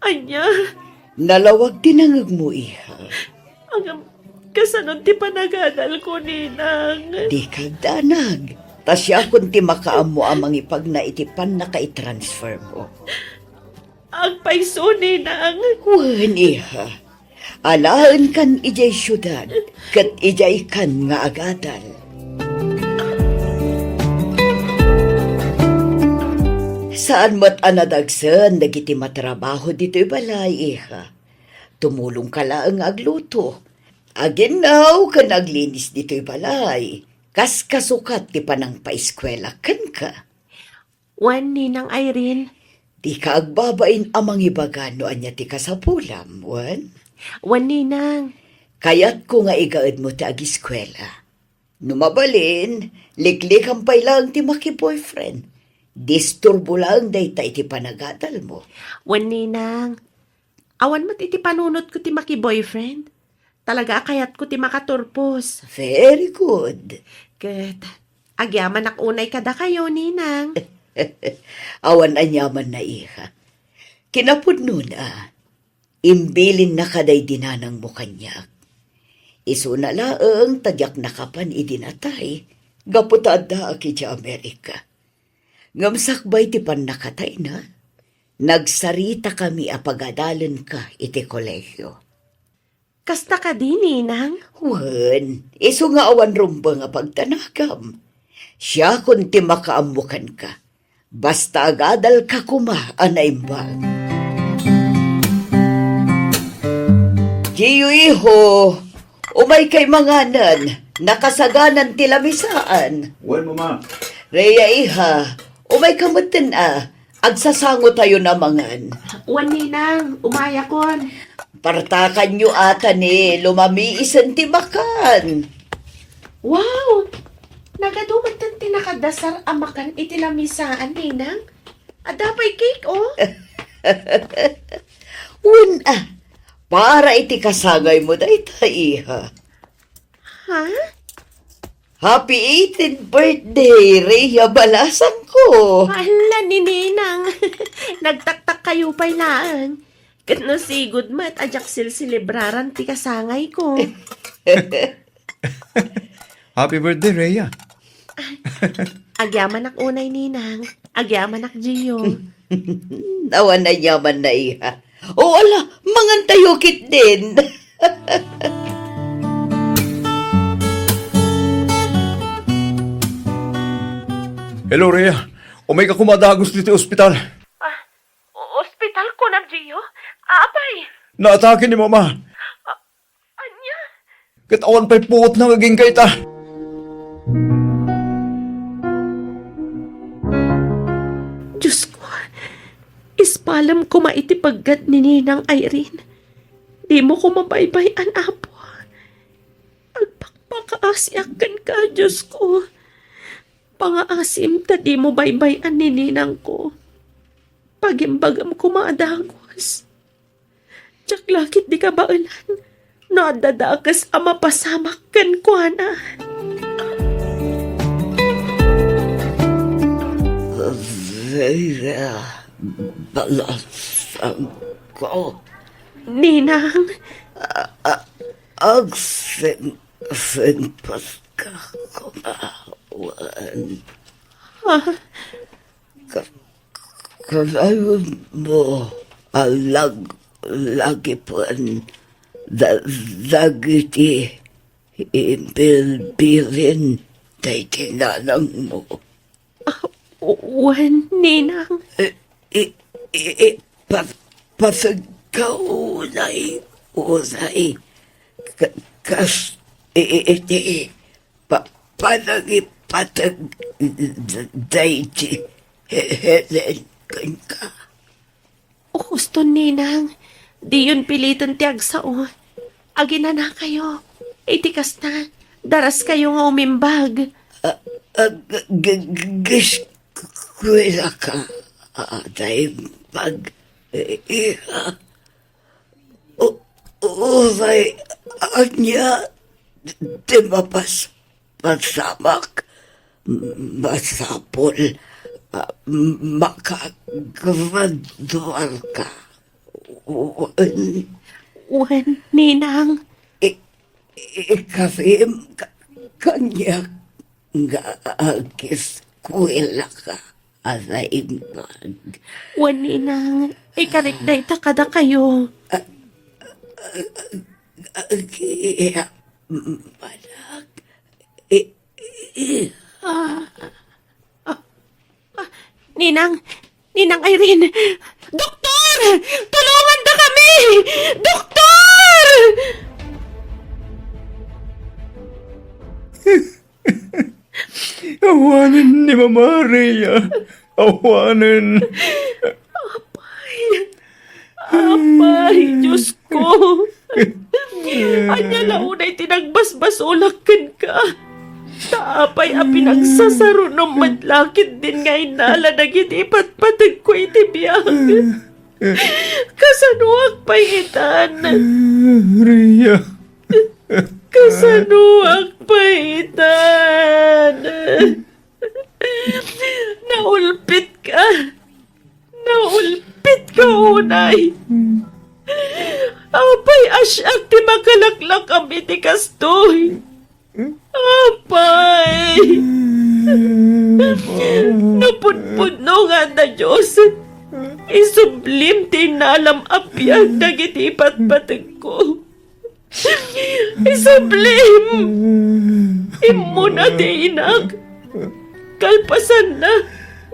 Ania? Nalawag ti nangegmo, iha. Ngem, kasano ti panagadalko, Ninang? Dika agdanag. Ta siakon ti makaammo a mangipagna iti pannakaitransfermo. Agpayso, Ninang. Wen, iha. Alaenkan idiay siudad, ket idiaykan nga agadal. Saan met a nadagsen dagiti matrabaho ditoy balay, iha. Tumulongka laeng nga agluto, aginnaw ken aglinis ditoy balay, kas kasukat ti panangpaeskuela kenka. Wen, Ninang Irene. Dika agbabain a mangibaga no ania ti kasapulam, wen? Wen, Ninang. Kayatko nga igaedmo ti agiskuela. No mabalin, liklikam pay laeng ti maki-boyfriend. Disturbo laeng dayta iti panagadalmo. Wen, Ninang. Awan met iti panunotko ti maki-boyfriend. Talaga a kayatko ti makaturpos. Very good. Ket agyamanak unay kadakayo, Ninang. Awan aniamanna, iha. Kinapudnona, imbilinnaka daydi nanangmo kaniak. Isuna laeng ta diak nakapan idi natay, gapu ta addaak idiay Amerika. Ngem sakbay ti pannakatayna, nagsaritakami a pagadalenka iti kolehiyo. Kasta kadi, Ninang? Wen, isu nga awan rumbeng a pagdanagam. Siakon ti makaammo kenka. Basta agadalka koma a naimbag. Gio, iho, umaykay manganen. Nakasaganan ti lamisaan. Wen, Mama. Rhea, iha, umayka metten a. Agsasangotayon a mangan. Wen, Ninang, umayakon. Partakanyo a ta ni lumamiisen ti makan. Wow! Nagadu metten ti nakadasar a makan iti lamisaan, Ninang. Adda pay cake, oh. Wen, a, para iti kasangaymo dayta, iha. Ha? Happy eighteenth birthday, Rhea balasangko! Hala, ni Ninang. Nagtaktakkayo pay laeng. Ket no sigud met, a diak silselebraran ti kasangayko. Happy birthday, Rhea. Agyamanak unay, Ninang. Agyamanak, Gio. Awan aniamanna, iha. O ala, mangantayo ketdin. Hello, Rhea. Umayka koma dagus ditoy ospital. Ah, o-, ospital, kunam, Gio? Apay? Naatake ni Mama. Ah, ania? Ket awan pay puotna nga agingga ita. Diosko, ispalem koma iti paggat ni Ninang Irene. Dimo koma baybay-an, Apo. Agpakpakaasiak kenka, Diosko. Pangaasim ta dimo baybay-an ni ninangko. Pagimbagam koma a dagus. Diak la ketdi kabaelan no adda dakes a mapasamak kenkuana. Vera, balasangko. Ninang. A-, a-, agsin-, sinpaska koma wen. Ha? Ka-, kanayon mo a lag-, lagipen da-, dagiti imbilbilin daydi nanangmo? Ah, wen, ninang. I, i, i, i, pa-, pategka unay, unay. Ka-, kas, i, i, iti pa-, panangipateg daydi He-, Helen kenka. O, husto, ninang, diyon piliten ti agsao. Aginanakayo. Iti kasta, daraskayo nga umimbag. A, a, g-, g-, g-, eskuelaka, a, a, naimbag. Iha. U-, uray ania ti mapas-, pasamak, masapul a makagraduarka. Wen. Wen, ninang. I-, ikarim ka-, kaniak nga ageskuelaka a naimbag. Wen, ninang, ikarik dayta kadakayo. A-, a-, a-, agiya, manak. I-, i-, ah, ah, ah, Ninang, Ninang Irene! Doktor! Tulongandakami! Doktor! Awanen ni Mama Rhea. Awanen. Apay! Apay, Diosko! Ania la unay ti nagbasbasolak kenka? Ta apay a pinagsasarunom met la ketdin nga inala dagiti ipatpategko iti biag? Kasanoak pay itan? Rhea. Kasanoak pay itan? Naulpitka. Naulpitka unay. Apay a siak ti makalaklakam iti kastoy? Apay! No pudpudno nga adda Dios, isublim ti inalam a biag dagiti ipatpategko. Isublim! Immuna ti inak. Kalpasanna,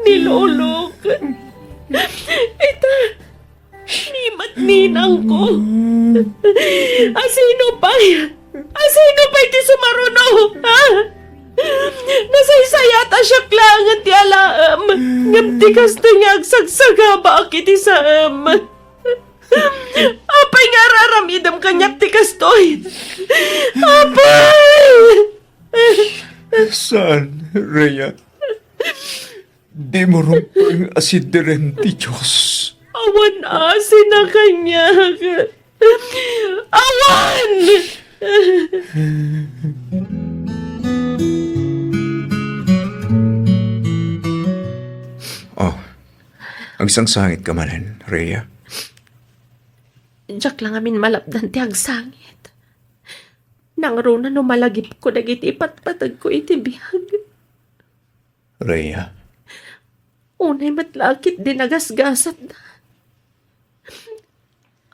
ni lolok. Ita, ni met ninangko. Asino pay? Asino pay ti sumaruno? Ha? Nasaysayat a siak laengen ti alaem, ngem ti kastoy nga agsagsagabaak iti saem. Apay nga ar-aramidem kaniak ti kastoy? Apay! Saan, Rhea? Dimo rumbeng a sideren ti Dios. Awan asi na kaniak. Awan! Oh, agsangsangit ka manen, Rhea? Diak la ngamin malapdan ti agsangit. Nangruna no malagipko dagiti ipatpategko iti biag. Rhea. Unay met la ketdi nagasgasatda.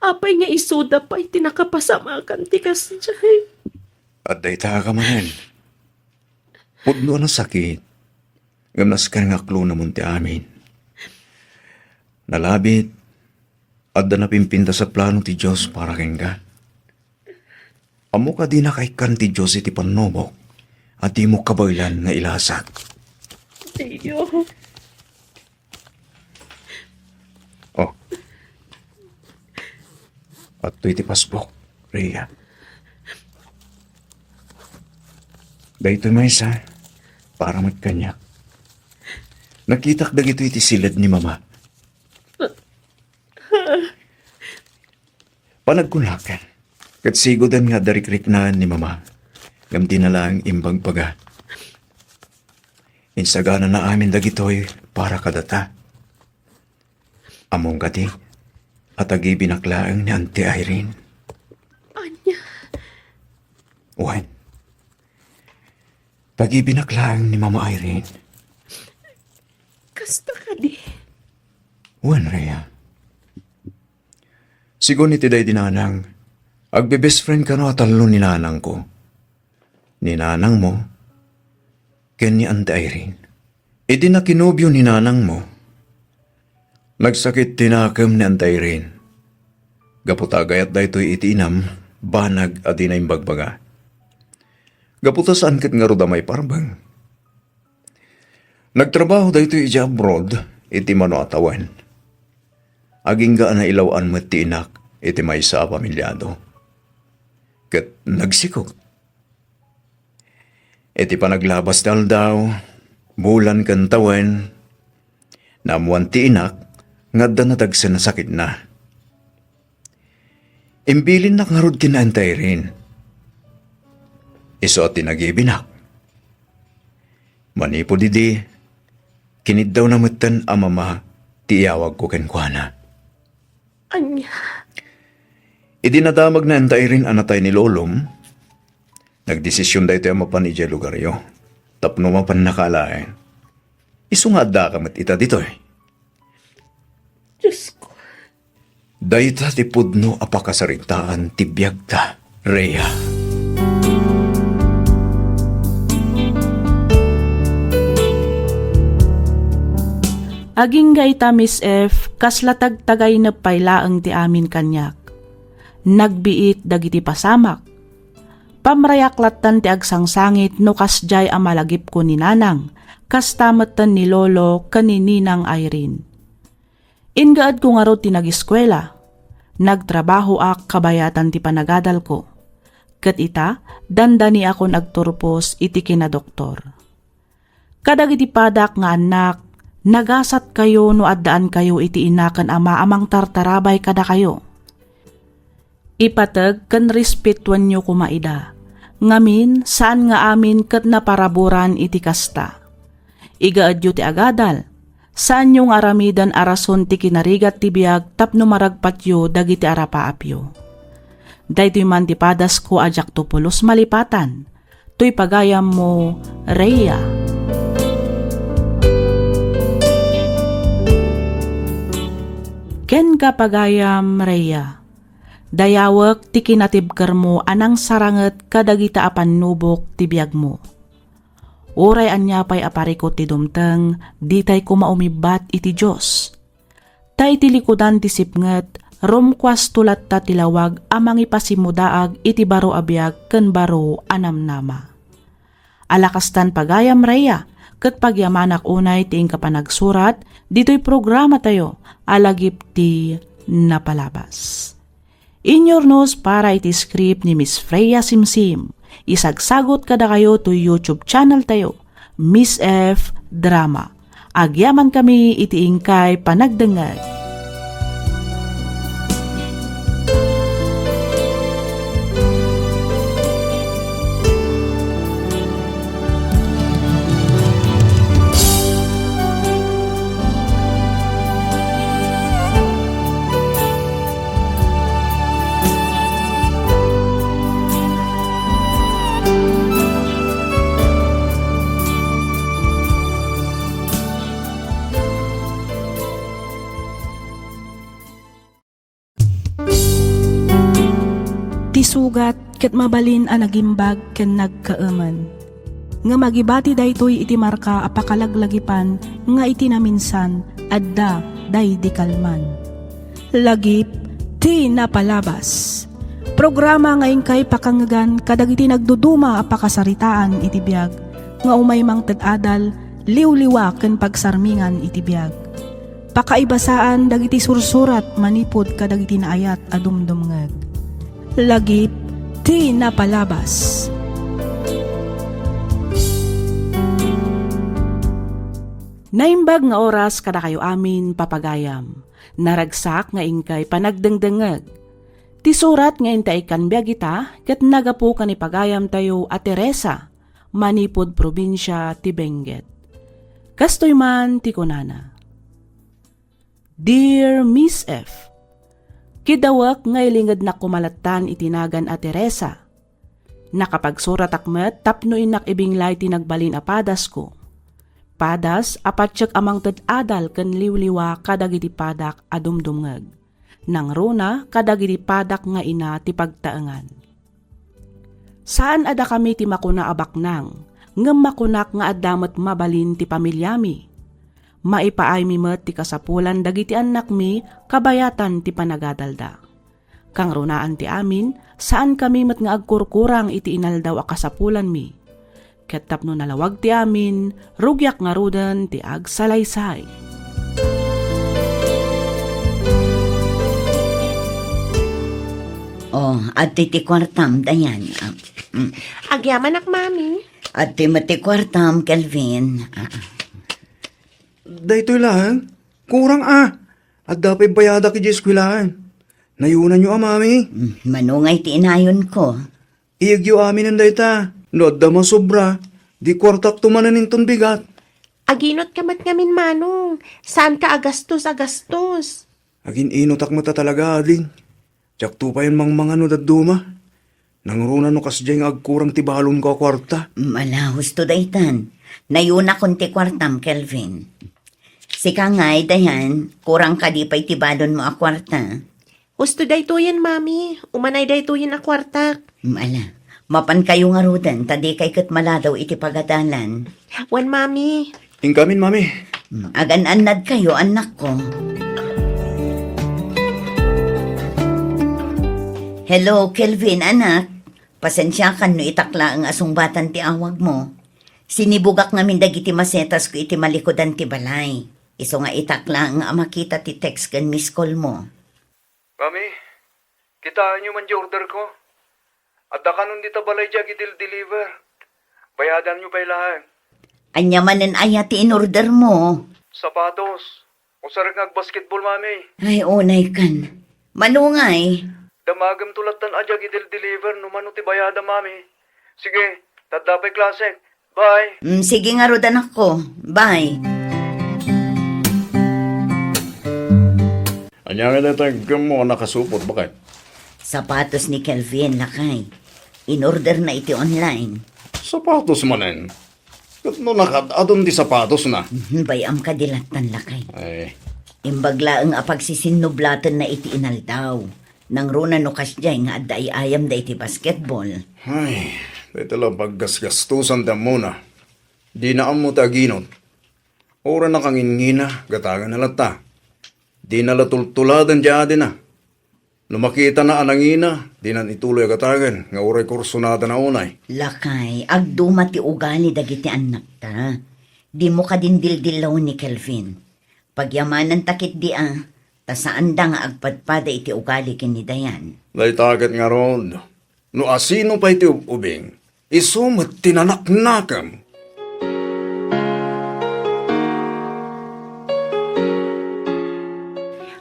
Apay nga isuda pay ti nakapasamakan ti kasdiay? Adda ita a kamanen. Pudno a nasakit, ngem nasken nga aklonamon ti amin. Nalabit, adda napimpintas a plano ti Dios para kenka. Ammok a dinaka ikkan ti Dios iti pannubok a dimo kabaelan nga ilasak. Dio. Oh. Adtoy ti pasbok, Rhea. Daytoy maysa, para met kaniak. Nakitak dagitoy iti siled ni Mama. Panagkunak, ket sigoden nga adda rikriknaan ni Mama ngem dina laeng imbagbaga. Insaganana amin dagitoy para kadata. Ammom kadi a tagibinak laeng ni Auntie Irene? Ania? Wen, tagibinak laeng ni Mama Irene. Kasta kadi? Wen, Rhea. Sigun iti daydi nanang, agbe-best friend kano a tallo ni nanangko. Ni nanangmo ken ni Auntie Irene. Idi nakinobio ni nanangmo, nagsakit ti nakem ni Auntie Irene. Gapu ta agayat daytoy iti inam, banag a dina imbagbaga. Gapu ta saan ket ngarud a maiparbeng. Nagtrabaho daytoy idiay abroad iti mano a tawen. Agingga a nailaw-an met ti inak iti maysa a pamilyado. Ket nagsikog. Iti panaglabas ti aldaw, bulan ken tawen, naammoan ti inak nga adda nadagsen a sakitna. Imbilinnak ngarud ken Auntie Irene. Isu a ti nagibinak. Manipud idi, kiniddawna metten a Mama ti iyawagko kenkuana. Ania? Idi nadamagna Auntie Irene a natay ni lolom, nagdesision daytoy a mapan idiay lugaryo tapno mapannaka alaen. Isu nga addaka met ita ditoy. Diosko. Dayta ti pudno a pakasaritaan ti biagta, Rhea. Agingga ita, Miss F, kasla tagtagainep pay laeng ti amin kaniak. Nagbiit dagiti pasamak. Pamrayak lattan ti agsangsangit no kasdiay a malagipko ni Nanang, kasta metten ni Lolo ken ni Ninang Irene. Ingaedko ngarud ti nagiskuela. Nagtrabahoak kabayatan ti panagadalko. Ket ita, dandaniakon agturpos iti kinadoktor. Kadagiti padak nga annak, nagasatkayo no addaankayo iti ina ken ama a mangtartarabay kadakayo. Ipateg ken respetuenyo koma ida. Ngamin, saan nga amin ket naparaburan iti kasta. Igaedyo ti agadal. Saanyo nga aramiden a rason ti kinarigat ti biag tapno maragpatyo dagiti arapaapyo. Daytoy man ti padasko a diakto pulos malipatan. Toy pagayammo, Rhea. Kenka, pagayam, Rhea. Dayawek ti kinatibkermo a nangsaranget kadagita a pannubok ti biagmo. Uray ania pay a parikut ti dumteng, ditay koma umibbat iti Dios. Ta iti likudan ti sipnget, rumkuasto latta ti lawag a mangipasimmudaag iti baro a biag ken baro a namnama. Ala kastan, pagayam, Rhea, ket pagyamanak unay ti inka panagsurat ditoy programatayo a Lagip ti Napalabas. Inyurnos para iti script ni Miss Freya Simsim. Isagsagot kadakayo toy YouTube channel tayo, Miss F Drama. Agyamankami iti inkay panagdengngeg. Ti sugat ket mabalin a nagimbag ken nagkaemen. Ngem agibati daytoy iti marka a pakalaglagipan nga iti naminsan, adda daydi kalman. Lagip ti Napalabas. Programa nga inkay pakangngegan kadagiti nagduduma a pakasaritaan iti biag nga umay mangted adal, liwliwa ken pagsarmingan iti biag. Pakaibasaan dagiti sursurat manipud kadagiti naayat a dumdumngeg. Lagip ti Napalabas. Naimbag nga oras kadakayo amin, papagayam. Naragsak nga inkay panagdengdengngeg. Ti surat nga intaykami dagita ket nagapu ken ni pagayamtayo a Teresa, manipud probinsia ti Benguet. Kastoy man ti kunana, "Dear Miss F, kidawek nga ilingednak koma lattan iti nagan a Teresa. Nakapagsuratak met tapno innak ibinglay ti nagbalin a padasko. Padas a patiek a mangted adal ken liwliwa kadagiti padak a dumdumngeg. Nangruna kadagiti padak nga ina ti pagtaengan. Saan a dakami ti makuna a baknang, ngem makunak nga adda met mabalin ti pamiliami. Maipaaymi met ti kasapulan dagiti annakmi kabayatan ti panagadalda. Kangrunaan ti amin, saankami met nga agkurkurang iti inaldaw a kasapulanmi. Ket tapno nalawag ti amin, rugiak ngaruden ti agsalaysay." Oh, adtoy ti kuartam, Dayan. Ah, mm. Agyamanak, Mami. Adtoy met ti kuartam, Kelvin. Ah. Daytoy laeng? Kurang a. Adda pay bayadak idiay eskuelaan. Nayunanyo a, Mami? Mm, manungay ti inayonko. Iyegyo aminen dayta. No adda masobra, di kuartakto manen inton bigat. Aginutka met ngamin, Manong. Saanka a gastos a gastos. Agin-inutak met a talaga, ading. Diakto payen mangmangano dadduma. Nangruna no kasdiay nga agkurang ti balonko a kuarta. Mm, ala, husto daytan. Nayunakon ti kuartam, Kelvin. Sika ngay, Dayan, kurang kadi pay ti balonmo a kuarta? Husto daytoyen, Mami. Umanay daytoyen a kuartak. Mm, ala, mapankayo ngaruden, ta dikay ket maladaw iti pagadalan. Wen, Mami. Inkamin, Mami. Mm, agan-annadkayo, annakko. Hello, Kelvin, anak. Pasensiakan no itak laeng a sungbatan ti awagmo. Sinibugak ngamin dagiti masetasko iti malikudan ti balay. Isu nga itak laeng a makita ti text ken miss call mo. Mami, kitaenyo man di order ko. Adda kanon dita balay di agidel-deliver. Bayadanyo pay laeng. Ania manen aya ti inorder mo? Sapatos. Usarek nga agbasketball, Mami. Ay, unay kan. Manungay? Damagem to lattan a di agidel-deliver no mano ti bayada, Mami. Sige, tadda pay klasek. Bye. Mm, sige ngarud, anakko. Bye. Ania nga dayta aggemmo a nakasupot, baket? Sapatos ni Kelvin, lakay. Inorder na iti online. Sapatos manen? Ket no nakaad-adon ti sapatosna? Mhm, bay-am kadi lattan, lakay. Ay. Imbag laeng a pagsisinnublatenna iti inaldaw. Nangruna no kasdiay nga adda ay-ayamda iti basketball. Ay, dayta la paggasgastosan ti ammona. Dina ammo ti aginot. Uray nakangingina, gatagenna latta. Dina la tultuladen ti adina. No makitana a nangina, dinan ituloy a gatagen nga uray kursunada na unay. Lakay, agduma ti ugali dagiti annakta. Dimo kadin dildillawen ni Kelvin. Pagyamananta ketdi a, ta saanda nga agpadpada iti ugali ken ni Dayan. Dayta ket ngarud, no asino pay ti ub-ubing, isu met ti nanaknakem.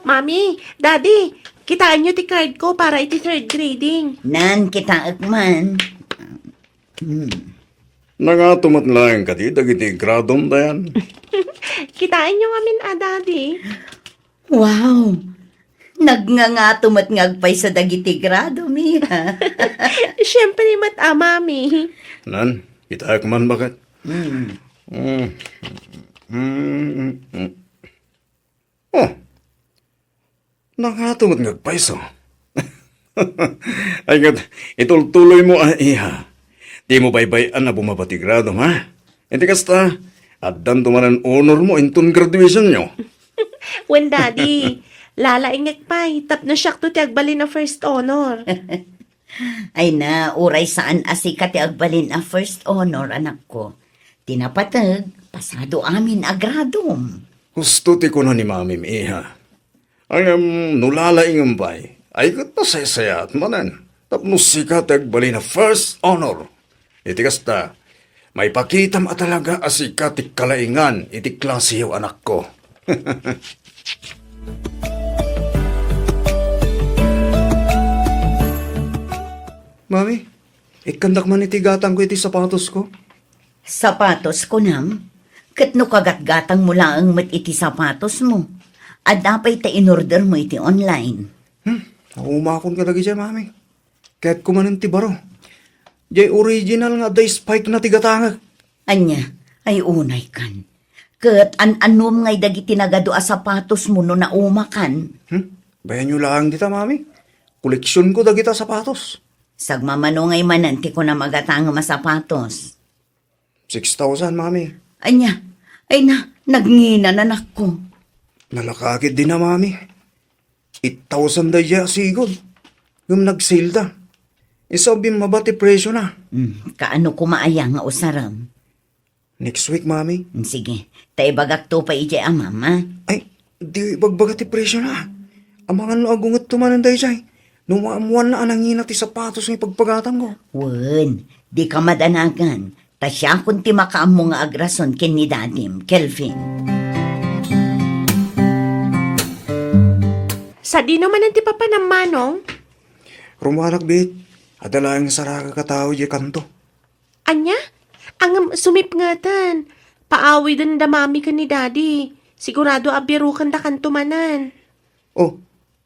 Mami, Daddy, kitaenyo ti card ko para iti third grading. Nan, kitaek man. Hmm. Nangato met laeng kadi dagiti gradom, Dayan? Kitaenyo ngamin a, Daddy. Wow! Nagngangato met nga agpayso dagiti gradom, iha. Siempre met a, Mami. Nan, kitaek man, baket. Mm. Mm. Mm. Mm. Oh, nangato met nga agpayso. Ay ket, itultuloymo a, iha. Dimo baybay-an a bumaba ti gradom, ha? Iti kasta, addanto manen honormo inton graduationyo. Wen, Daddy, lalaingek pay, tapno siakto ti agbalin a first honor. Ay na, uray saan a sika ti agbalin a first honor, anakko. Ti napateg, pasado amin a gradom. Husto ti kuna ni Mamim, iha. Ngem no lalaingem pay, ay ket nasaysayaat manen, tapno sika ti agbalin a first honor. Iti kasta, Maipakitam a talaga a sika ti kalaingan iti klasiyo, anakko. Mami, ikkandak man iti gatangko iti sapatosko. Sapatos, kunam? Ket no kagatgatangmo laeng met iti sapatosmo, adda pay ta inordermo iti online? Hmm, naumakon kadagiti, Mami. Kayatko manen ti baro. Diay original nga adda spike na ti gatangek. Ania, ay unay kan. Ket an-anom ngay dagiti nagadu a sapatosmo no naumakan? Hmm? Bayanyo laeng dita, Mami. Koleksionko dagita sapatos. Sagmamano ngay manen ti kunam a gatangem a sapatos? Six thousand, Mami. Ania? Ay na, nagngina, anakko. Nalaka ketdi na, Mami. Eight thousand daydiay a sigud. Ngem nag-sale da. Isu a bimmaba ti presyo na. Hmm, kaano koma aya nga usarem? Next week, Mami. Hmm, sige. Ta ibagakto pay idiay amam, a? Ay, di ibagbaga ti presyo na. Amangan no agungetto manen daydiay. No maammoanna a nangina ti sapatos nga ipagpagatangko. Wen, dika madanagan. Ta siakon ti makaammo nga agrason ken ni Dadim, Kelvin. Sadino manen ti papanam, Manong? Rumuanak, Bit. Adda laeng nga sarakek a tao idiay kanto. Ania? Ngem sumipngeten. Paawiden da Mami ken ni Daddy. Sigurado a birokenda kanto manen. Oh,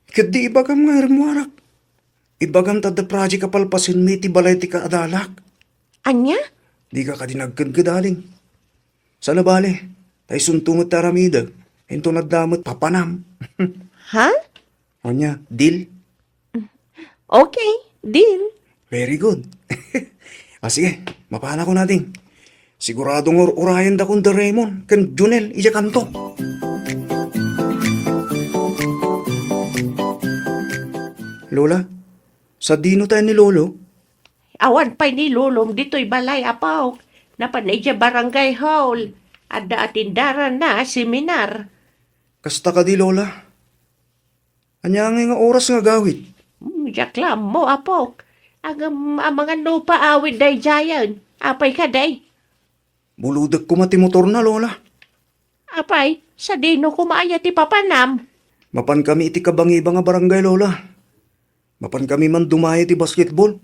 ket di ibagam nga rumuanak. Ibagam ta adda project a palpasenmi iti balay ti kaadalak. Ania? Dika kadi nagkedked, ading. Saan a bale, ta isunto met ti aramidek, inton adda met papanam. Ha? Ania, deal? Okay, deal. Very good. Ah, sige, mapanakon, ading. Sigurado nga ur-urayendakon da Raymond ken Junel idiay kanto. Lola, sadino tayo ni Lolo? Awan pay ni Lolom ditoy balay, apok. Napan idiay barangay hall. Adda atendaranna a seminar. Kasta kadi, Lola? Ania ngay nga oras nga agawid? Hmm, diak la ammo, apok. Ngem amangan no paawid daydiayen. Apay kadi? Bulodek koma ti motorna, Lola. Apay, sadino koma aya ti papanam? Mapankami iti kabangibang a barangay, Lola. Mapankami man dumayo iti basketball.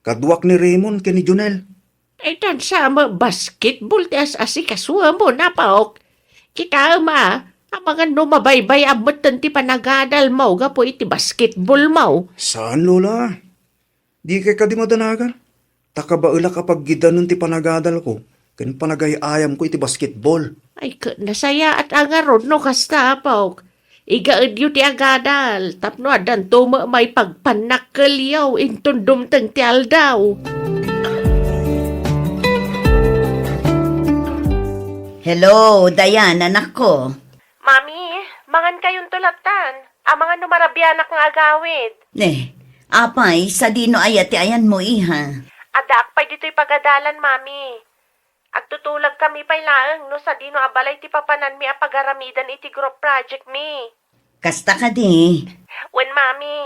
Kaduak ni Raymond ken ni Junel. Ay, tan sa met basketball ti as-asikasumo, apok. Kitaem a, amangan no mabaybay-am metten ti panagadalmo gapu iti basketballmo. Saan, Lola. Dikay kadi madanagan. Ta kabaelak a paggidanen ti panagadalko ken panagay-ayamko iti basketball. Ay, ket nasayaat a ngarud no kasta, apok. Igaedyo ti agadal tapno addanto met maipagpannakkelyo inton dumteng ti aldaw. Hello, Diana, anakko. Mami, mangankayonto lattan. Amangan no marabianak nga agawid. Ne, apay, sadino aya ti ayanmo, iha? Addaak pay ditoy pagadalan, Mami. Agtutulagkami pay laeng no sadino a balay ti papananmi a pagaramidan iti group project mi. Kasta kadi? Wen, Mami.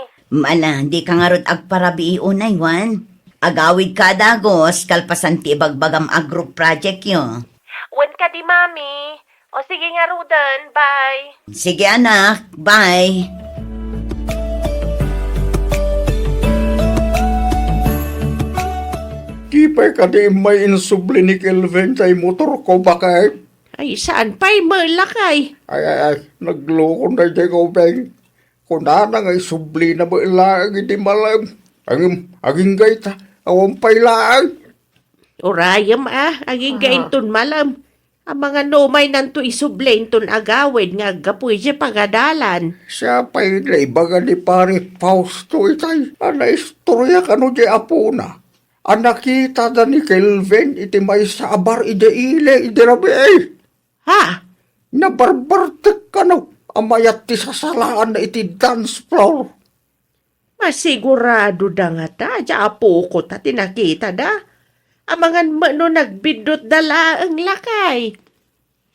Ala, dika ngarud agparabii unay, wen? Agawidka a dagus kalpasan ti ibagbagam a group projectyo. Wen kadi, Mami. O sige ngaruden, bye. Sige, anak, bye. Di pay kadi immay insubli ni Kelvin tay motorko, baket? Ay, saan pay met, lakay? Ay, ay, ay, naglokon daydiay Kelvin. Kunana nga isublina met laeng idi malem. Ngem, agingga ita, awan pay laeng. Urayem a, agingga inton malem. Amangan no umaynanto isubli inton agawid nga aggapu idiay pagadalan. Siak pay naibaga ni Pare Fausto itay a naistorya kano diay apona a nakitada ni Kelvin iti maysa a bar idiay ili idi rabii. Ha? Nabarbartek kano a mayat ti sasalaanna iti dance floor. Masigurado da ngata, diay apoko ta ti nakitada. Amangan met no nagbiddutda laeng, lakay.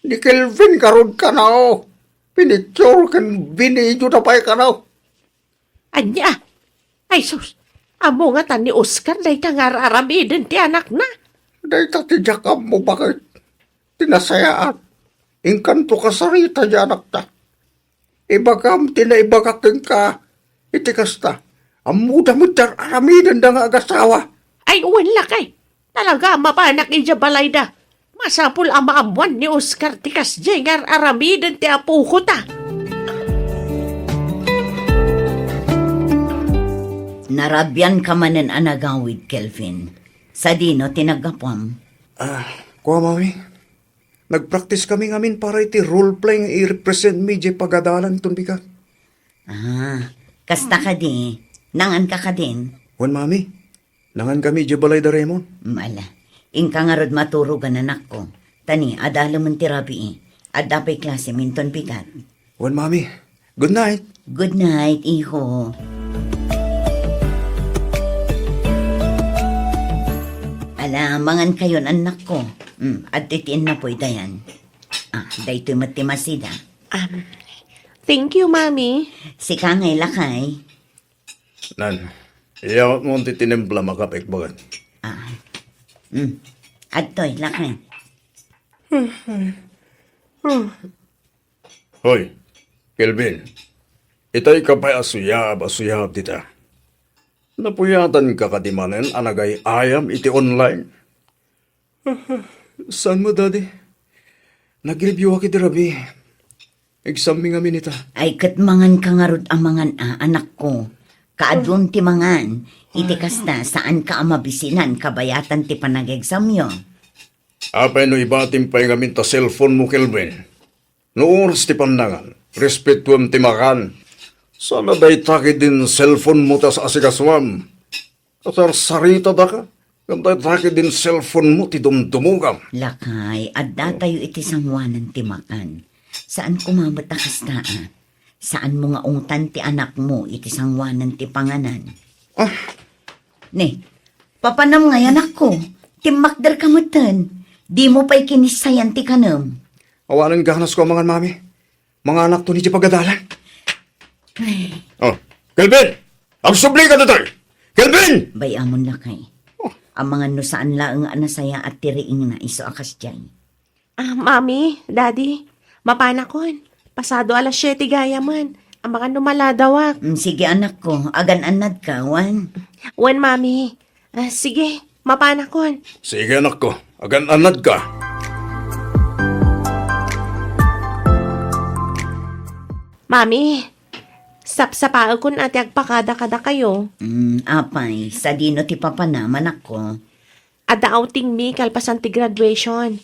Ni Kelvin ngarud kano. Pinicture ken binideoda pay kano. Ania? Ay sus, ammo ngata ni Oscar dayta nga ar-aramiden ti anakna. Dayta ti diak ammo baket ti nasayaat. Inkanto kasarita ti anakta. Ibagam ti naibagak kenka iti kasta. Ammoda met ti ar-aramidenda nga agasawa. Ay, wen lakay. Talaga a mapanak idiay balayda. Masapul a maammoan ni Oscar ti kasdiay nga ar-aramiden ti apokota. Narabianka manen a nagawid, Kelvin. Sadino ti naggapuam? Ah, kua, Mami. Nagpraktiskami ngamin para iti role-play nga i-representmi idiay pagadalan ton bigat. Ah, kasta kadi, nanganka kadin? Wen, Mami. Nangankami idiay balay da Raymond. Mala. Inka ngarud maturogan, anakko. Ta ni, adalemen ti rabii. Adda pay klasem inton bigat. Wen, Mami. Good night. Good night, iho. Ala, mangankayon, annakko. Mm, adtoy ti innapoy, dayan. Ah, daytoy met ti masida. Um, thank you, Mami. Sika ngay, lakay. Nan, iyawatmo ti tinimplam a kape, baket. Ah. Mm. Adtoy, lakay. Hoy, Kelvin. Itay ka pay a suyab a suyab dita. Napuyatanka kadi manen a nagay-ayam iti online? Saan met, Daddy. Nag-reviewak iti rabii. Exammi ngamin ita. Ay, ket manganka ngarud a mangan a, anakko. Kaadun ti mangan. Iti kasta, saanka a mabisinan kabayatan ti panag-examyo. Apay no ibatim pay ngamin ta cellphone mo, Kelvin? No oras ti pannangan, respetuem ti makan. Sana dayta ketdin cellphone mo ti as-asikasuam. Kasarsaritadaka, ngem dayta ketdin cellphone mo ti dumdumogam. Lakay, addatayo iti sangoanan ti makan. Saan koma met a kasta, a? Saanmo nga ungtan ti anakmo iti sangoanan ti panganan? Ah. Ne, papanam ngay, anakko. Timmakderka metten. Dimo pay kinissayan ti kanem. Awanen ganasko a mangan, Mami. Manganakto idiay pagadalan. Ay. Oh, Kelvin! Agsublika ditoy! Kelvin! Bay-amon, lakay. Oh. Amangan no saan laeng a nasayaat ti riingna isu a kasdiay. Ah, Mami, Daddy, mapanakon. Pasado alas siete gayamen. Amangan no maladawak. Mm, sige, anakko. Agan-annadka, wen? Wen, Mami. Ah, sige, mapanakon. Sige, anakko. Agan-annadka. Mami, sapsapaekon a ti agpakada kadakayo. Mm, apay, sadino ti papanam, anakko? Adda outingmi kalpasan ti graduation.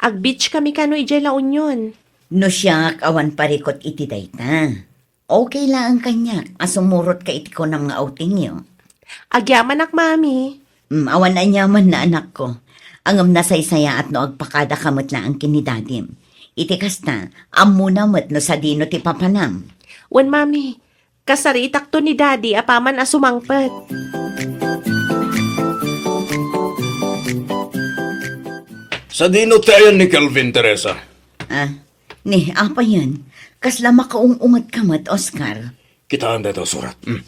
Ag-beach kami kano idiay La Union. No siak, awan parikut iti dayta. Okay laeng kaniak a sumurotka iti kunam nga outingyo. Agyamanak, Mami. Mm, awan aniamanna, anakko. Ngem nasaysayaat no agpakadaka met laeng ken ni Dadim. Iti kasta, ammona met no sadino ti papanam. Wen, Mami. Kasaritakto ni Daddy apaman a sumangpet. Sadino ti ayan ni Kelvin, Teresa? Ah, ni, apayen? Kasla makaung-ungetka met, Oscar? Kitaem daytoy a surat. Hmm.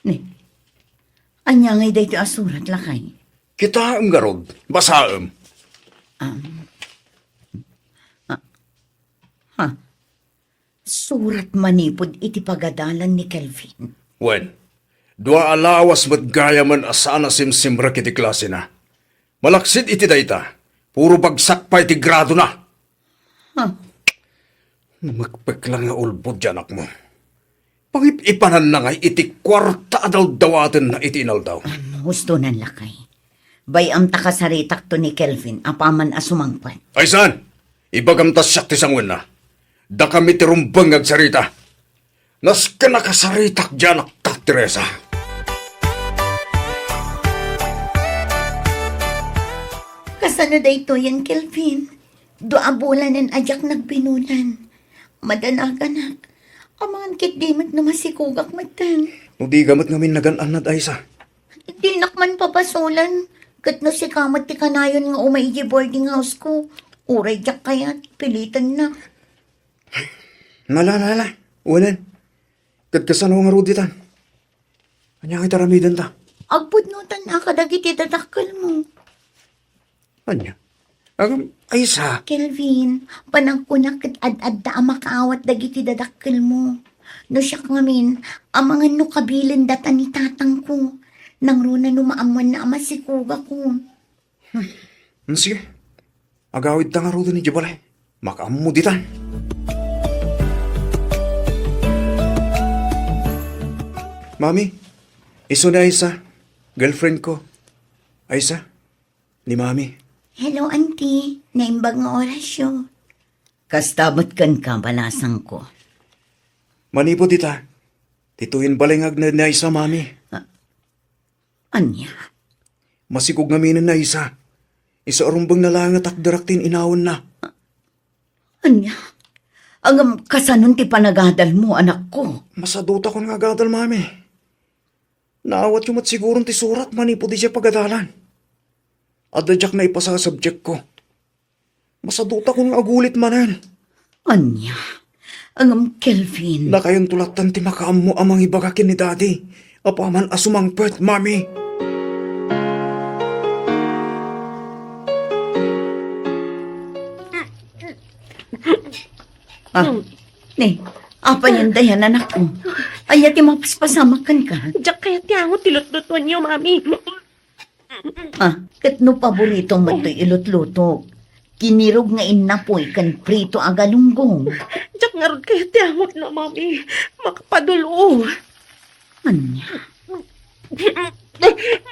Ni, ania ngay daytoy a surat, lakay? Kitaem ngarud, basaem. Um, ah, ha? Surat manipud iti pagadalan ni Kelvin. Wen, dua a lawas met gayamen a saan a simsimrek iti klasena. Malaksid iti dayta, puro bagsak pay ti gradona. Huh. Mekpekla nga ulbod ti anakmo. Pangip-ipananna ngay iti kuarta a dawdawatenna iti inaldaw. Ano, hustonan, lakay. Bay-am ta kasaritakto ni Kelvin apaman a sumangpet. Ay, saan? Ibagam ta siak ti sangoenna. Dakami ti rumbeng nga agsarita. Nasken a kasaritak ti anakta, Teresa. Kasano daytoyen, Kelvin? Dua a bulanen a diak nagbinulan. Madanaganak. Amangan ketdi met no masikogak metten. No dika met ngamin nagan-annad, Aiza. Dinak man pabasolan. Ket no sika met ti kanayon nga umay idiay boarding house ko, uray diak kayat, pilitennak. Nala, nala. Uwanen. Ket kasano ngarud ditan? Ania ngay ti aramidenta? Agpudnotan a kadagiti dadakkelmo. Ania? Ngem, Aisa. Kelvin, panagkunak ket ad-adda a makaawat dagiti dadakkelmo. No siak ngamin, amangan no kabilen data ni tatangko. Nangruna no maammoanna a masikogakon. Hmm, sige. Agawidta ngaruden idiay balay. Makaammo ditan. Mami, isu ni Aisa, girlfriend ko. Aisa, ni Mami. Hello, Auntie. Naimbag nga orasyo. Kasta met kenka, balasangko. Manipud ita, ditoyen balay nga agna ni Aisa, Mami. Ah, ania? Masikog ngaminen ni Aisa. Isu a rumbengna laeng a takderak ti in-inawanna. Ania? Ngem kasanon ti panagadalmo, anakko? Masadutakon nga agadal, Mami. Naawatyo met siguron ti surat manipud idiay pagadalan. Adda diak naipasa a subjectko. Masadutakon nga agulit manen. Ania? Ngem, Kelvin. Nakayonto lattan ti makaammo a mangibaga ken ni Daddy apaman a sumangpet, Mami. Ah, ni, apay anda yan, anakko? Ania ti mapaspasamak kenka? Diak kayat ti angot ti lutlutuenyo, Mami. Ah, ket no paboritom met toy ilutlutok, kinirog nga innapoy ken prito a galunggong. Diak ngarud kayat ti angotna, Mami. Makapadul-o. Ania?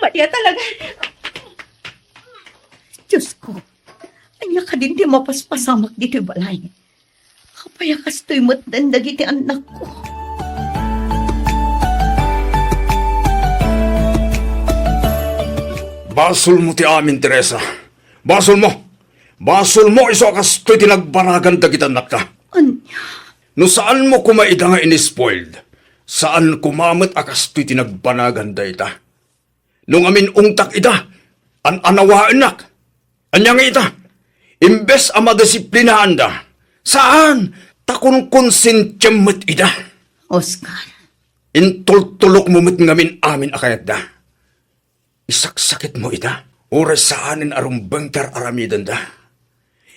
Maria talaga. Diosko, ania kadin ti mapaspasamak ditoy balay? Apay a kastoy met dagiti annakko? Basolmo ti amin, Teresa. Basolmo. Basolmo isu a kastoy ti nagbanagan dagiti annakta. Ania? No saanmo koma ida nga in-spoiled, saan koma met a kastoy ti nagbanagan dayta. No ngamin-ungtak ida, an-anawaennak. Ania nga ita? Imbes a madisiplinaanda, saan, ta konkonsensiam met ida. Oscar. Intultulokmo met ngamin amin a kayatda. Isaksakitmo ida, uray saanen a rumbeng ti ar-aramidenda.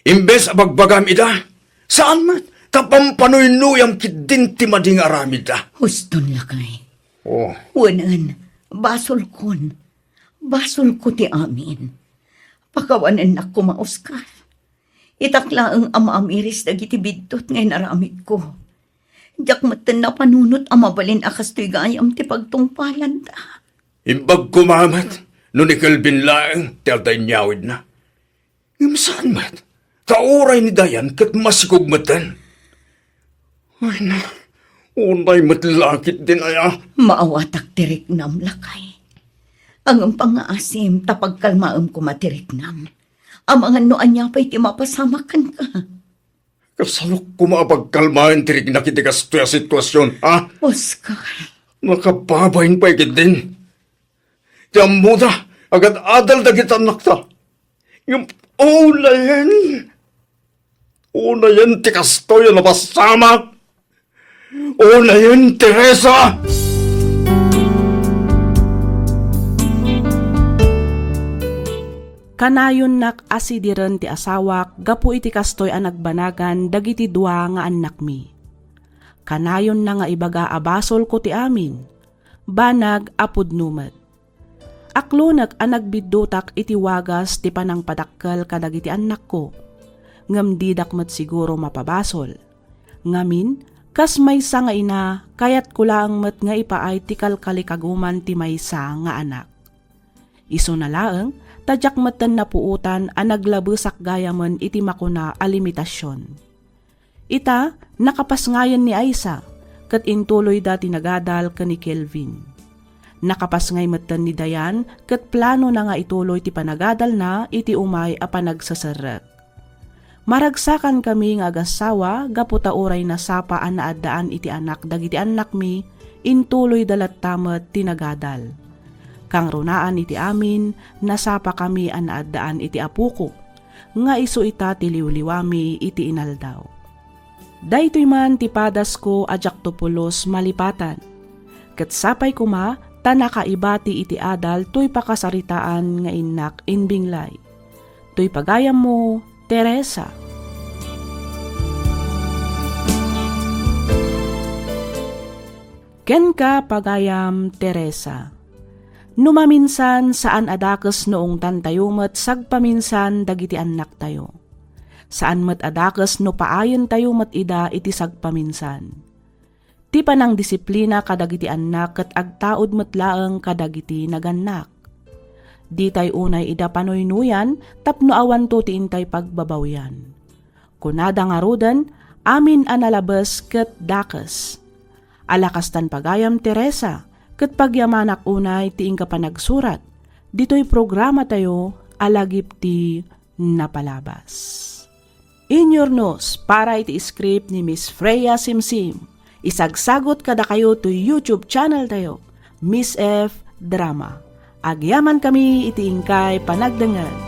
Imbes a bagbagam ida, saan met, ta pampanoynuyam ketdin ti madi nga aramidda. Huston, lakay. Oh. Wen, basolkon. Basolko ti amin. Pakawanennak koma, Oscar. Itak laeng a maamiris dagiti biddut nga inaramidko. Diak metten napanunot a mabalin a kastoy gayam ti pagtungpalanda. Imbag koma met no ni Kelvin laeng ti adda inyawidna. Ngem saan met, ta uray ni Dayan ket masikog metten. Ay na, unay met la ketdin aya. Maawatak ti riknam, lakay. Ngem pangngaasim ta pagkalmaem koma ti riknam. Amangan no ania pay ti mapasamak kenka. Kasanok koma a pagkalmaen ti riknak iti kastoy a situasion, ha? Oscar. Nakababain pay ketdin. Ti ammoda, agad-adal dagiti annakta. Ngem unayen, unayen ti kastoy a napasamak. Unayen, Teresa! Kanayonnak a sidiren ti asawak gapu iti kastoy a nagbanagan dagiti dua nga annakmi. Kanayonna nga ibaga a basolko ti amin, banag a pudno met. Aklonek a nagbiddutak iti wagas ti panangpadakkel kadagiti annakko, ngem didak met siguro mapabasol. Ngamin, kas maysa nga ina, kayatko laeng met nga ipaay ti kalkalikaguman ti maysa nga anak. Isuna laeng, ta diak metten napuotan a naglabesak gayamen iti makuna a limitasion. Ita, nakapasngayen ni Aisa, ket intuloyda ti nagadal ken ni Kelvin. Nakapasngay metten ni Dayan ket planona nga ituloy ti panagadalna iti umay a panagseserrek. Maragsakankami nga agassawa gapu ta uray nasapa a naaddaan iti anak dagiti annakmi, intuloyda latta met ti nagadal. Kangrunaan iti amin, nasapakami a naaddaan iti apoko, nga isu ita ti liwliwami iti inaldaw. Daytoy man ti padasko a diakto pulos malipatan. Ket sapay koma ta nakaibati iti adal toy pakasaritaan nga innak imbinglay. Toy pagayammo, Teresa. Kenka, pagayam Teresa. No maminsan, saan a dakes no ungtantayo met sagpaminsan dagiti annaktayo. Saan met a dakes no paayentayo met ida iti sagpaminsan. Ti panangdisiplina kadagiti annak ket agtaud met laeng kadagiti nagannak. Ditay unay ida panuynuyan tapno awanto ti intay pagbabawian. Kunada ngaruden, amin a nalabes ket dakes. Ala kastan, pagayam Teresa, ket pagyamanak unay ti inka panagsurat ditoy programatayo a Lagip ti Napalabas. Inyurnos para iti script ni Miss Freya Simsim. Isagsagot kadakayo toy YouTube channel tayo, Miss F Drama. Agyamankami iti inkay panagdengngeg.